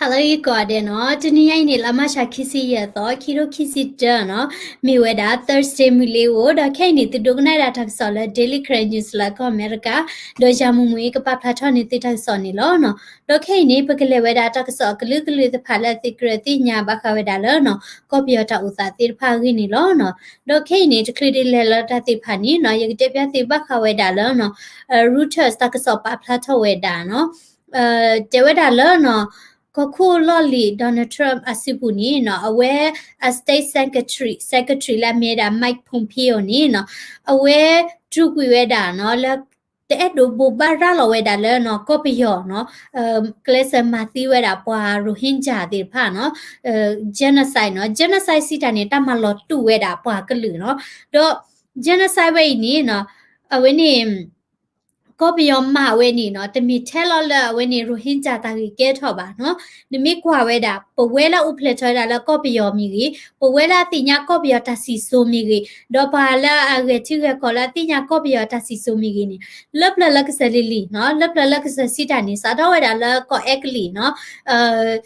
Hello ယကိးဂၤဒဲးနီၤ, တနံၤညါအံၤန့ၣ် လါမၢ်ၡး ခံဆံယဲၢ်သီ ခံထိခံဆံတၢနီၤ, မ့ၢ်ဝဲဒၣ် Thursday မုၢ်လ့ၤဧိၤ, ဒီးခဲအံၤန့ၣ် သုဒိကနၣ်ဒၣ်တၢ်ကစီၣ်လၢ Daily Karen News လၢကီၢ်အမဲရကၤ, ဒီးယၤမူမူအံၤကပာ်ဖျါထီၣ်န့ၢ်သုတၢ်ကစီၣ်န့ၣ်လီၤနီၤ. ဒီးခဲအံၤန့ၣ် ပကလဲၤဝဲဒၣ်တၢ်ကစီၣ်အကလုာ်ကလုာ်သ့ၣ်တဖၣ်လၢသုကြၢးသ့ၣ်ညါဘၣ်ဃးဝဲဒၣ်လၢနီၤ ကီၢ်ပယီၤတၢ်အိၣ်သးသ့ၣ်တဖၣ်အဂ့ၢ်န့ၣ်လီၤနီၤ. ဒီးခဲအံၤန့ၣ် တချုးဒ်လဲၤလၢတၢ်သ့ၣ်တဖၣ်န့ၣ်နီၤ ယကတဲဖျါသုဘၣ်ဃးဝဲဒၣ်လၢနီၤ Reuters တၢ်ကစီၣ်ပာ်ဖျါထီၣ်ဝဲဒၣ်နီၤ တဲဝဲဒၣ်လၢနီၤ ကီၢ်ခိၣ်လီၢ်လံၤ Donald Trump အစုပူၤန့ၣ်နီၤ အဝဲအ State Secretary, Secretary လၢအမ့ၢ်ဝဲဒၣ် Mike Pompeo န့ၣ်နီၤ အဝဲတြူာ်ကွံာ်ဝဲဒၣ်နီၤ လၢ တအဲၣ်ဒိးဘိးဘၣ်ရၤလီၤဝဲဒၣ်လၢနီၤ ကီၢ်ပယီၤနီၤ ကျဲးစၢးမၤသံဝဲဒၣ်ပှၤ Rohingya သ့ၣ်တဖၣ်နီၤ genocide နီၤ, genocide စံးတၢ်န့ၣ် တၢ်မၤလီၤတူာ်ဝဲဒၣ်ပှၤကလုာ်နီၤ, ဒီး genocide ဝဲအံၤန့ၣ်နီၤ အဝဲန့ၣ် ကီၢ်ပယီၤမၤဝဲန့ၣ်နီၤ တမ့ၢ်ထဲလီၤလၢအဝဲန့ၣ် Rohingya တၢ်ဂ့ၢ်ကဲထီၣ်ဘၣ်နီၤ, နမ့ၢ်ကွၢ်ဝဲဒၣ် ပဝဲလၢအအိၣ်ဖျဲၣ်ထီၣ်ဝဲဒၣ်လၢကီၢ်ပယီၤမ့ၢ်ဂ့ၤ, ပဝဲလၢအသ့ၣ်ညါကီၢ်ပယီၤတၢ်စံၣ်စိၤမ့ၢ်ဂ့ၤ, ဒီးပှၤလၢအဂဲၤထံဂဲၤကီၢ်လၢအသ့ၣ်ညါကီၢ်ပယီၤတၢ်စံၣ်စိၤမ့ၢ်ဂ့ၤန့ၣ် လၢပျၢၤလၢကစၢၢ်လံၤလံၤနီၤ, လၢပျၢၤလၢကစၢၢ်စံးတၢ်န့ၣ် စးထီၣ်ဝဲဒၣ်လၢကီၢ်အဲကလံးနီၤ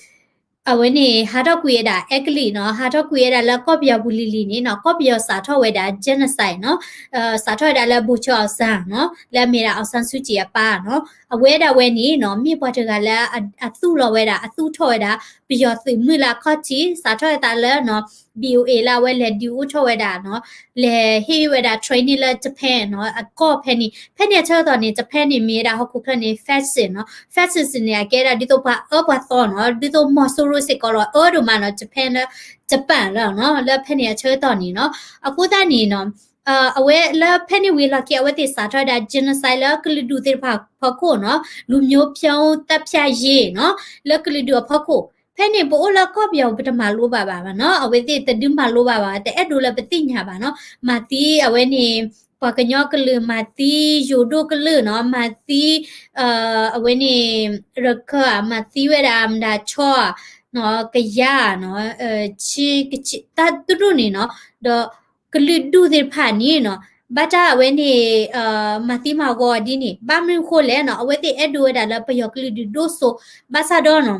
အဝဲန့ၣ် ဟးထီၣ်ကွံာ်ဝဲဒၣ်အဲကလံးနီၤ, ဟးထီၣ်ကွံာ်ဝဲဒၣ်လၢကီၢ်ပယီၤပူၤလံၤလံၤန့ၣ်နီၤ, ကီၢ်ပယီၤစးထီၣ်ဝဲဒၣ် genocide နီၤ, စးထီၣ်ဝဲဒၣ်လၢ ဗိုလ်ချုပ်အောင်ဆန်း နီၤ, လၢအမ့ၢ်ဒၣ် အောင်ဆန်းစုကြည် အပၢ်နီၤ, အဝဲဒၣ်ဝဲန့ၣ်နီၤ မ့ၢ်ပှၤတဂၤလၢအသူၣ်လီၤဝဲဒၣ် အသူၣ်ထီၣ်ဝဲဒၣ် ပယီၤသုးမုၢ်လၢအခီၣ်ထံး, စးထီၣ်ဝဲသးလၢနီၤ B O A လၢအဝဲလဲၤဒုးအိၣ်ထီၣ်ဝဲဒၣ်နီၤ လဲၤဟ့ၣ်ဝဲဒၣ် training လၢ Japan နီၤ, အကီၢ်ဖဲန့ၣ်, ဖဲန့ၣ်အဆၢကတီၢ်န့ၣ် Japan န့ၣ် မ့ၢ်ဝဲဒၣ်ဟီၣ်ခိၣ်ချၢန့ၣ် fascist နီၤ, fascist န့ၣ် အကဲဒၣ်ဒ်သိးပှၤအၢပှၤသီနီၤ, ဒ်သိးမီၤစိရိၤစ့ၢ်ကီးလီၤ အၢဒိၣ်မးနီၤ Japan လၢ Japan လၢနီၤ, လၢဖဲန့ၣ်အဆၢကတီၢ်န့ၣ်နီၤ, အဃိသတးန့ၣ်နီၤ အဝဲလၢဖဲန့ၣ်ဝံၤအလီၢ်ခံ အဝဲသ့ၣ်စးထီၣ်ဝဲဒၣ် genocide လၢကလုာ်ဒူၣ်သ့ၣ်တဖၣ်အဖီခိၣ်နီၤ, လူမျိုးပြုန်းသတ်ဖြတ်ရေးနီၤ, လၢကလုာ်ဒူၣ်အဖီခိၣ်, ဖဲန့ၣ်ပအိၣ်လၢကီၢ်ပယီၤပတမၤလိဘၣ်ဘၣ်နီၤ, အဝဲသ့ၣ်တဒုးမၤလိဘၣ်ဘၣ်, တအဲၣ်ဒိးလၢပသ့ၣ်ညါဘၣ်နီၤ, မၤသံအဝဲန့ၣ် ပှၤကညီကလုာ် မၤသံယိၤဒိၣ်ကလုာ်နီၤ, မၤသံ အဝဲန့ၣ် ရခၢၣ်ဧါ, မၤသံဝဲဒၣ်မတၤ ခၠီဧါ, ကယၤဧါနီၤ, ဆံ ကဆံ တၢ်ဒိၣ်ဒိၣ်န့ၣ်နီၤ, ဒီးကလုာ်ဒူၣ်သ့ၣ်တဖၣ်န့ၣ်နီၤ, ဘၣ်တၢ်အဝဲန့ၣ် မၤသံမၤဝီဒ်န့ၣ် ဘၣ်မနုၤဃိလဲၣ်နီၤ, အဝဲသ့ၣ်အဲၣ်ဒိးဝဲဒၣ်လၢပယီၤကလုာ်ဒူၣ်ဒိၣ်စိ, ဘၣ်ဆၣ်ဒီးနီၤ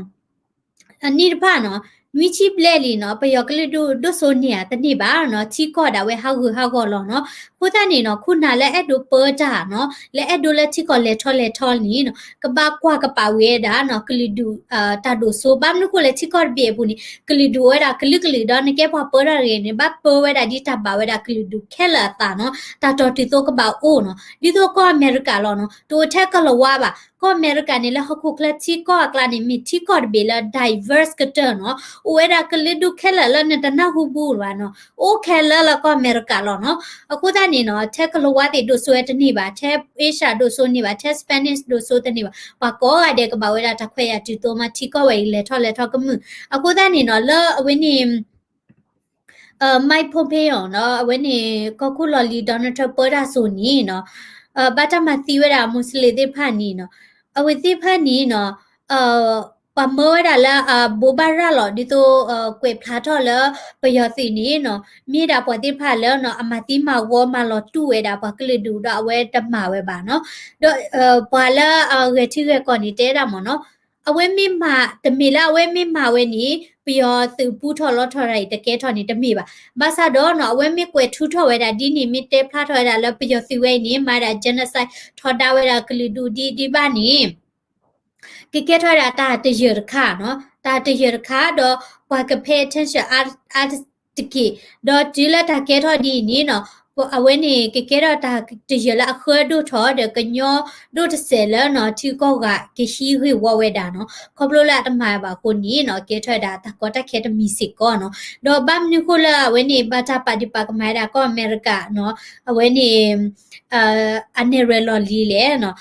အနံၣ်တဖၣ်နီၤ, နွံဆံဘျဲၣ်လံနီၤ, ပယီၤကလုာ်ဒူၣ်ဒိၣ်စိန့ၢ်ဧါတန့ၢ်ဘၣ်နီၤ, ထံကီၢ်ဒၣ်ဝဲဟးဂူာ်ဟးဂီၤလီၤနီၤ, အဃိသတးန့ၣ်နီၤ ခိၣ်နၢ်လၢအဲၣ်ဒိးပၢတၢ်နီၤ, လၢအဲၣ်ဒိးလၢထံကီၢ်လဲၤထီၣ်လဲၤထီန့ၣ်နီၤ, ကဘၣ်ကွၢ်ကပာ်ဝဲဒၣ်နီၤ ကလုာ်ဒူၣ် တၢ်ဒိၣ်စိ, ဘၣ်မနုၤဃိလဲၣ် ထံကီၢ်တဘ့ၣ်အပူၤန့ၣ် ကလုာ်ဒူၣ်အိၣ်ဝဲဒၣ်ကလုာ်ကလုာ်ဒီး နကဲပှၤပၢတၢ်တဂ့ၤန့ၣ် ဘၣ်ပၢဝဲဒၣ်ဒ်တၢ်ဘၣ်ဝဲဒၣ်ကလုာ်ဒူၣ်ခဲလၢာ်အသးနီၤ, တၢ်တီၢ်တုၤသိးကဘၣ်အိၣ်နီၤ, ဒ်သိးကီၢ်အမဲရကၤလီၤနီၤ, တအိၣ်ထဲကလၤဝါဘၣ်, ကီၢ်အမဲရကၤန့ၣ် လၢဟီၣ်ခိၣ်ချၢထံကီၢ်အကျါန့ၣ် မ့ၢ်ထံကီၢ်တဘ့ၣ်လၢ diverse ကတၢၢ်နီၤ, အိၣ်ဝဲဒၣ်ကလုာ်ဒူၣ်ခဲလၢာ်လၢနတနၢ်ဟူဘူးဘၣ်နီၤ, အိၣ်ခဲလၢာ်လၢကီၢ်အမဲရကၤလီၤနီၤ, အဃိသတးန့ၣ်နီၤ ထဲကလၤဝါသ့ၣ်ဒိၣ်စိဝဲတန့ၢ်ဘၣ်, ထဲအ့ရှၢၣ်ဒိၣ်စိန့ၢ်ဘၣ်, ထဲ Spanish ဒိၣ်စိတန့ၢ်ဘၣ်, ပှၤကိးဂၤဒဲးကဘၣ်ဝဲဒၣ်တၢ်ခွဲးယာ်တုၤသိးမး ထံကီၢ်ဝဲအံၤလဲၤထီၣ်လဲၤထီကမုာ်, အဃိသတးန့ၣ်နီၤ လၢအဝဲန့ၣ် Mike Pompeo နီၤ, အဝဲန့ၣ် ကီၢ်ခိၣ်လီၢ်လံၤ Donald Trump ပၢတၢ်စိၤန့ၣ်နီၤ, ဘၣ်တၢ်မၤသံဝဲဒၣ် Muslim သ့ၣ်တဖၣ်န့ၣ်နီၤ, အဝဲသ့ၣ်တဖၣ်န့ၣ်နီၤ, ပှၤမၢဝဲဒၣ်လၢအဘိးဘၣ်ရၤလီၤ ဒ်သိး ကွဲးဖျါထီၣ်လၢ ပယီၤသုးန့ၣ်နီၤ, မ့ၢ်ဒၣ်ပှၤသ့ၣ်တဖၣ်လၢနီၤ အမၤသံမၤဝီမၤလီၤတူာ်ဝဲဒၣ်ပှၤကလုာ်ဒူၣ်ဒီးအဝဲတမၤဝဲဘၣ်နီၤ, ဒီး ပှၤလၢအဂဲၤထံဂဲၤကီၢ်န့ၣ် တဲဒၣ်မ့ၢ်နီၤ, အဝဲမ့ၢ်မၤ တမ့ၢ်လၢအဝဲမ့ၢ်မၤဝဲန့ၣ် ပယီၤသုးပူထီၣ်လီထီၣ်တၢ်အံၤတကဲထီၣ်န့ၣ်တမ့ၢ်ဘၣ်. ဘၣ်ဆၣ်ဒီးနီၤ အဝဲမ့ၢ်ကွဲးထူထီၣ်ဝဲဒၣ်ဒ်န့ၣ် မ့ၢ်တဲဖျါထီၣ်ဝဲဒၣ်လၢပယီၤသုးဝဲအံၤန့ၣ် မၤဒၣ် genocide ထီဒါဝဲဒၣ်ကလုာ်ဒူၣ်ဒ်ဒ်ဘၣ်န့ၣ် ကကဲထီၣ်ဝဲဒၣ်တၢ်တယၢၢ်တခါနီၤ, တၢ်တယၢၢ်တခါဒီး ပှၤက pay attention အါတက့ၢ်, ဒီးတုၤလၢတၢ်ကဲထီၣ်ဒ်အံၤန့ၣ်နီၤ, အဝဲန့ၣ်ကကဲထီၣ်တၢ်တယၢၢ်လၢအဃၢဒိၣ်ထီၣ် ဒီးကညီဒိၣ်တစဲးလၢနီၤ ထံကီၢ်ဂၤကဟံးဂ့ၢ်ဝီဝဲဒၣ်နီၤ, ခီဖျိလၢအတမၤဘၣ်အဃိန့ၣ်နီၤ ကဲထီၣ်ဝဲဒၣ်တၢ်ကီတၢ်ခဲတမံၤစ့ၢ်ကီးနီၤ, ဒီးဘၣ်မနုၤဃိလၢအဝဲန့ၣ် ဘၣ်တၢ်ပာ်ဒံးပာ်ကမၣ်ဝဲဒၣ်ကီၢ်အမဲရကၤနီၤ, အဝဲန့ၣ် အနဲၣ်ရွဲၣ်လီၢ်လံၤလဲၣ်နီၤ,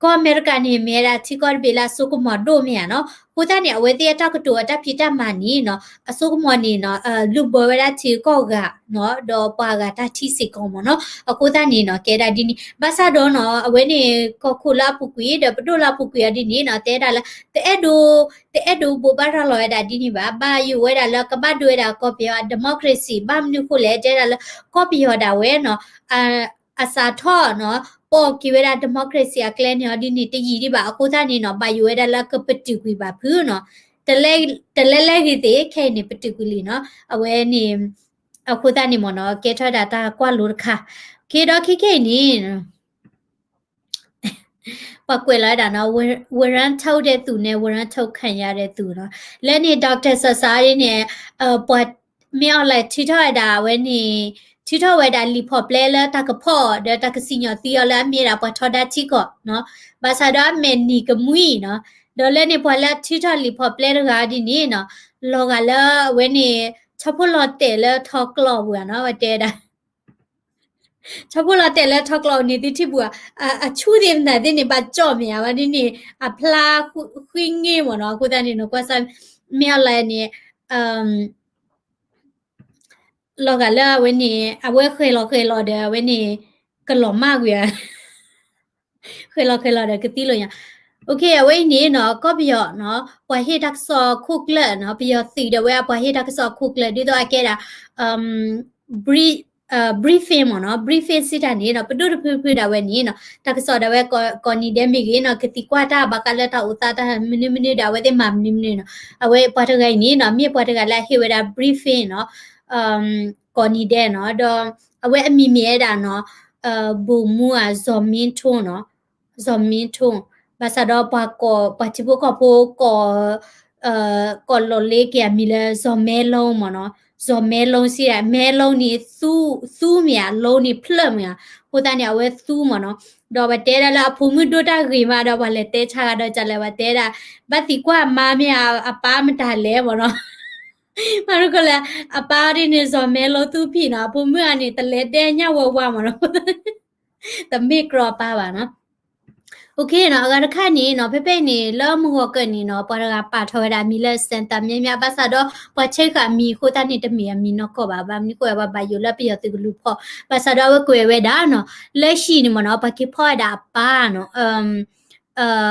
ကီၢ်အမဲရကၤန့ၣ် မ့ၢ်ဝဲဒၣ်ထံကီၢ်တဘ့ၣ်လၢအစိကမီၤဒိၣ်မ့ၢ်ဧါနီၤ, အဃိသတးန့ၣ် အဝဲသ့ၣ်အတၢ်ကတိၤအတၢ်ဖံးတၢ်မၤန့ၣ်နီၤ အစိကမီၤန့ၣ်နီၤ လုၢ်ဘၢဝဲဒၣ်ထံကီၢ်ဂၤနီၤ ဒီးပှၤဂၤတၢ်ထံစ့ၢ်ကီးမ့ၢ်နီၤ, အဃိသတးန့ၣ်နီၤ ကဲဒၣ်ဒ်န့ၣ် ဘၣ်ဆၣ်ဒီးနီၤ အဝဲန့ၣ် ကီၢ်ခိၣ်လၢအပူၤကွံာ် ဒီးပဒိၣ်လၢအပူၤကွံာ်အီၤဒ်န့ၣ်နီၤ တဲဒၣ်လၢ တအဲၣ်ဒိး တအဲၣ်ဒိးဘိးဘၣ်ရၤလီၤဝဲဒၣ်ဒ်န့ၣ်ဘၣ်, ဘၣ်ယိၣ်ဝဲဒၣ်လၢကဘၣ်ဒိဝဲဒၣ်ကီၢ်ပယီၤ democracy ဘၣ်မနုၤဃိလဲၣ် တဲဒၣ်လၢ ကီၢ်ပယီၤဒၣ်ဝဲနီၤ အစးထီၣ်နီၤ ပိာ်က့ၤဝဲဒၣ် democracy အကျဲန့ၣ်အီၤဒ်န့ၣ် တယံာ်ဒံးဘၣ်, အဃိသတးန့ၣ်နီၤ ဘၣ်ယိၣ်ဝဲဒၣ်လၢကပတုာ်ကွံာ်ဘၣ်ဖုနီၤ, တ တလဲလဲဂ့ၤသ့ၣ် ခဲအံၤန့ၣ် ပတုာ်ကွံာ်လံနီၤ. အဝဲန့ၣ် အဃိသတးန့ၣ်မ့ၢ်နီၤ ကဲထီၣ်ဝဲဒၣ်တၢ်ကွၢ်လိတခါ. က့ဒီးခဲခဲအံၤန့ၣ် ပှၤကွဲးလီၤဝဲဒၣ်နီၤ ဝရမ်းထုတ်တဲ့သူနဲ့ ဝရမ်းထုတ်ခံရတဲ့သူနီၤ. လၢန့ၣ် doctor စီၤစီၤန့ၣ် ပှၤ မ့ၢ်အီၤလဲၣ် ထုးထီၣ်ဝဲဒၣ်ဝဲန့ၣ် ထုးထီၣ်ဝဲဒၣ်လံာ်ဖီၣ်ပျဲလၢတၢ်ကဖီၣ်ဒီးတၢ်ကစံၣ်ညီၣ်သံအီၤလၢအမ့ၢ်ဒၣ်ပှၤထီဒါထံကီၢ်နီၤ. ဘၣ်ဆၣ်ဒီးအမဲာ်နံၤကမှံနီၤ. ဒီးလၢန့ၣ်ပှၤလၢအထုးထီၣ်လံာ်ဖီၣ်ပျဲတဂၤဒ်န့ၣ်နီၤ လီၤဂာ်လၢအဝဲန့ၣ် ဆီဖိလီၤတဲာ်လၢထီကျိးပူၤဧါနီၤ ဝဲတဲဒၣ် ဆီဖိလီၤတဲာ်လၢထီကျိးန့ၣ်သုထံၣ်ပူၤဧါ, အဆူၣ်သ့ၣ်မနုၤသ့ၣ်န့ၣ် ဘၣ်ကၠီၣ်မ့ၢ်ဧါဝဲဒ်န့ၣ် အဖျါဃံင့ၢ်မ့ၢ်နီၤ. အဃိသတးန့ၣ်နီၤ ကွၢ်စၢ် မ့ၢ်အီၤလဲၣ်န့ၣ် လီၤဂာ်လၢအဝဲန့ၣ် အဝဲဃဲၤလီၤဃဲၤလီၤဒီးအဝဲန့ၣ် ကလီၤမၢ်ကွံာ်ဧါ ဃဲၤလီၤဃဲၤလီၤဒီးကသံလိာ်ညါ. အဝဲအံၤန့ၣ်နီၤ ကီၢ်ပယီၤနီၤ ပှၤဟ့ၣ်တၢ်ကစီၣ်အခိၣ်ကျၢၢ်နီၤ ပယီၤသုးဒၣ်ဝဲအပှၤဟ့ၣ်တၢ်ကစီၣ်အခိၣ်ကျၢၢ် ဒ်သိးအကဲဒၣ် briefing မ့ၢ်နီၤ briefing စံးတၢ်န့ၣ်နီၤ ပဒိၣ်တဖုဖုဒၣ်ဝဲန့ၣ်နီၤ တၢ်ကစီၣ်ဒၣ်ဝဲကိးနံၤဒဲးမ့ၢ်ဂ့ၤနီၤ ကသံကွၢ်တၢ်ဘၣ်ဃးလၢတၢ်အိၣ်သးတၢ်မနုၤမနုၤဒီးအဝဲသ့ၣ်မၤမနုၤမနုၤနီၤ အဝဲပှၤတဂၤအံၤန့ၣ်နီၤ မ့ၢ်ပှၤတဂၤလၢအဟ့ၣ်ဝဲဒၣ် briefing နီၤ ကိးနံၤဒဲးနီၤ ဒီးအဝဲအမံၤမ့ၢ်ဝဲဒၣ်နီၤ ဗိုလ်မှူး ဇော်မင်းထွန်းနီၤ ဇော်မင်းထွန်း ဘၣ်ဆၣ်ဒီးပှၤကိး ပှၤထံဖိကီၢ်ဖိကိး ကိးလီၤလ့က့ၤအမံၤလၢ ဇော်မဲလုံး မ့ၢ်နီၤ ဇော်မဲလုံး စံးဒၣ် မဲလုံး န့ၣ် သူမ့ၢ်ဧါ လုံး န့ၣ် ဖျၢၣ်မ့ၢ်ဧါ အဃိသတးန့ၣ် အဝဲသူမ့ၢ်နီၤ ဒီးပှၤတဲဒၣ်လၢအဖိမုၣ်ဒိၣ်တၢ်ဂ့ၤမးဒီးပှၤလဲၤတဲဆါဂၤဒီးကလဲၣ် ပှၤတဲဒၣ် ဘၣ်သံကွၢ်အမါမ့ၢ်ဧါ အပၢ်မတၤလဲၣ်မ့ၢ်နီၤ မၤရူၢ်ကလဲၣ် အပၢ်ဒ်န့ၣ် ဇော်မဲလုံး သူဖံးနီၤ အဖိမုၣ်အန့ၣ် တလဲၤဒဲညၣ်ဝဲဝါမ့ၢ်နီၤ တမ့ၢ်ကြီအပၢ်ဘၣ်နီၤ နီၤ အဂၤတခါန့ၣ်နီၤ ဖဲဖဲအံၤန့ၣ် လၢမုၢ်ဂီၤကၢၢ်န့ၣ်နီၤ ပှၤတဂၤပာ်ထီၣ်ဝဲဒၣ်အမံၤလၢ Santa မ့မ့ၢ် ဘၣ်ဆၣ်ဒီး ပှၤဆဲးဃာ်အမံၤအဃိသတးန့ၣ် တမ့ၢ်အမံၤနီၢ်ကီၢ်ဘၣ် ဘၣ်မနုၤဃိဝဲပှၤဘၣ်ယိၣ်လၢပယီၤသုးကလူၤဖီၣ် ဘၣ်ဆၣ်ဒီးအဝဲကွဲးဝဲဒၣ်နီၤ လၢဟံၣ်န့ၣ်မ့ၢ်နီၤ ပှၤက့ၤဖီၣ်ဝဲဒၣ်အပၢ်နီၤ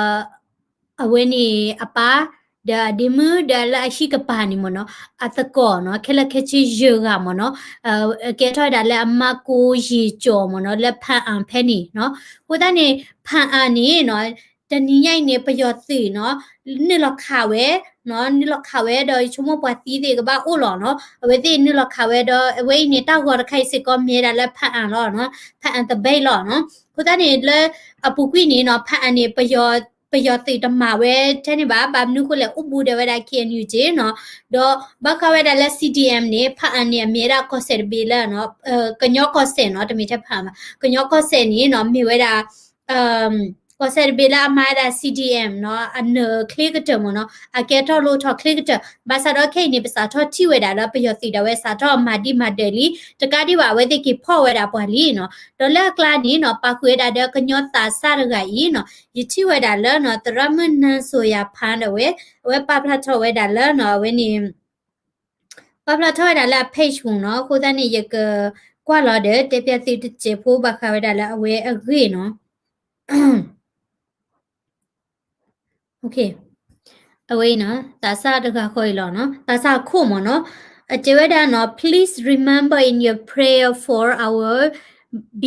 အဝဲန့ၣ်အပၢ် ဒီးအဒ့မုၣ်ဒီးလၢအဟံၣ်ကပၤန့ၣ်မ့ၢ်နီၤ အသကိးနီၤ ခဲလၢာ်ခဲဆ့ယဲၢ်ဂၤမ့ၢ်နီၤ ကဲထီၣ်ဝဲဒၣ်လၢအမါကိယံာ်ကၠီၤမ့ၢ်နီၤ လၢဖၣ်အၣ်ဖဲန့ၣ်နီၤ အဃိသတးန့ၣ် ဖၣ်အၣ်န့ၣ်နီၤ တနံၤညါအံၤန့ၣ် ပယီၤသုးနီၤ နုာ်လီၤခးဝဲ နုာ်လီၤခးဝဲဒီးယဆိကမိၣ်ပှၤသံသ့ၣ်ကဘၣ်အိၣ်လီၤနီၤ အဝဲသ့ၣ်နုာ်လီၤခးဝဲဒီး အဝဲအံၤန့ၣ် တၢ်ဂီၤတခါအံၤစ့ၢ်ကီးမ့ၢ်ဝဲဒၣ်လၢဖၣ်အၣ်လီၤနီၤ ဖၣ်အၣ်သဘဲလီၤနီၤ အဃိသတးန့ၣ်လၢ အပူၤကွံာ်န့ၣ်နီၤ ဖၣ်အၣ်န့ၣ် ပယီၤသုးတမၤဝဲထဲန့ၣ်ဘၣ် ဘၣ်မနုၤဃိလဲၣ် အိၣ်ဘူးဒီးဝဲဒၣ် KNUG နီၤ ဒီးဘၣ်ဃးဝဲဒၣ်လၢ C D M န့ၣ် ဖၣ်အၣ်န့ၣ် အမ့ၢ်ဝဲဒၣ်ကီၢ်စဲၣ်တဘ့ၣ်လၢ ကညီကီၢ်စဲၣ်နီၤ တမ့ၢ်ထဲဖၣ်အၣ်ဘၣ် ကညီကီၢ်စဲၣ်န့ၣ်နီၤ မ့ၢ်ဝဲဒၣ် ကီၢ်စဲၣ်တဘ့ၣ်လၢအမၤဝဲဒၣ် C D M နီၤ အနၢၤချ့ကတၢၢ်မ့ၢ်နီၤ အကဲထီၣ်လိၣ်ထီၣ်ချ့ကတၢၢ် ဘၣ်ဆၣ်ဒီးခဲအံၤန့ၣ် ပစးထီၣ်ထံၣ်ဝဲဒၣ်လၢပယီၤသုးဒၣ်ဝဲစးထီၣ်မၤဒံးမၤဒၢးလံ တကးဒံးဘၣ် အဝဲသ့ၣ်က့ၤဖီၣ်ဝဲဒၣ်ပှၤလံနီၤ ဒီးလၢအကျါန့ၣ်နီၤ ပာ်ဃုာ်ဝဲဒၣ်ဒီးကညီသးစၢ်တဂၤအံၤနီၤ ယထံၣ်ဝဲဒၣ်လၢနီၤ သရၣ်မုၣ်နန်းစော်ယၤဖန်းဒၣ်ဝဲ အဝဲပာ်ဖျါထီၣ်ဝဲဒၣ်လၢနီၤ အဝဲန့ၣ် ပာ်ဖျါထီၣ်ဝဲဒၣ်လၢအ page ပူၤနီၤ အဃိသတးန့ၣ် ယကကွၢ်လီၤဒီး တဲပျးသုတစဲးဖိဘၣ်ဃးဝဲဒၣ်လၢအဝဲအဂ့ၢ်နီၤ အဝဲအံၤနီၤ သးစၢ်တဂၤဃီအံၤလီၤနီၤ သးစၢ်အခိၣ်မ့ၢ်နီၤ အတဲဝဲဒၣ်နီၤ please remember in your prayer for our B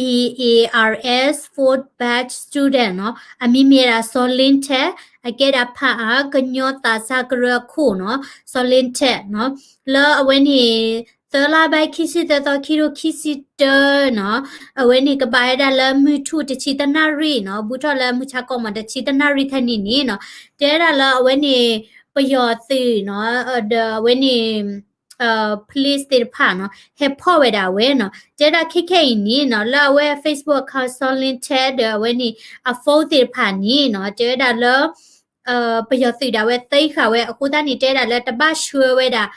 A R S fourth batch student နီၤ အမံၤမ့ၢ်ဒၣ် စီၤလ့ထၢၣ် အကဲဒၣ်ဖၣ်အၣ်ကညီသးစၢ်ကရၢခိၣ်နီၤ စီၤလ့ထၢၣ်နီၤ လၢအဝဲန့ၣ် သၢလါဘၢၣ်ခံဆံသၢသီခံထိခံဆံတၢနီၤ အဝဲန့ၣ်ကဘၣ်ဝဲဒၣ်လၢမုၢ်ထူၣ်တဆံတနၣ်ရံၣ်နီၤ ဘူးထီၣ်လၢမုၢ်ဆါခီမ့ၢ်တဆံတနၣ်ရံၣ်ထဲန့ၣ်န့ၣ်နီၤ တဲဝဲဒၣ်လၢအဝဲန့ၣ် ပယီၤသုးနီၤ ဒီးအဝဲန့ၣ် police သ့ၣ်တဖၣ်နီၤ ဟဲဖီၣ်ဝဲဒၣ်အဝဲနီၤ တဲဝဲဒၣ်ခဲခဲအံၤန့ၣ်နီၤ လၢအဝဲ Facebook account စီၤလ့ထၢၣ်ဒီးအဝဲန့ၣ် အ phone သ့ၣ်တဖၣ်န့ၣ်နီၤ တဲဝဲဒၣ်လၢ ပယီၤသုးဒၣ်ဝဲသံဃာ်ဝဲအဃိသတးန့ၣ် တဲဝဲဒၣ်လၢတဘၣ်ဆှၢဝဲဒၣ်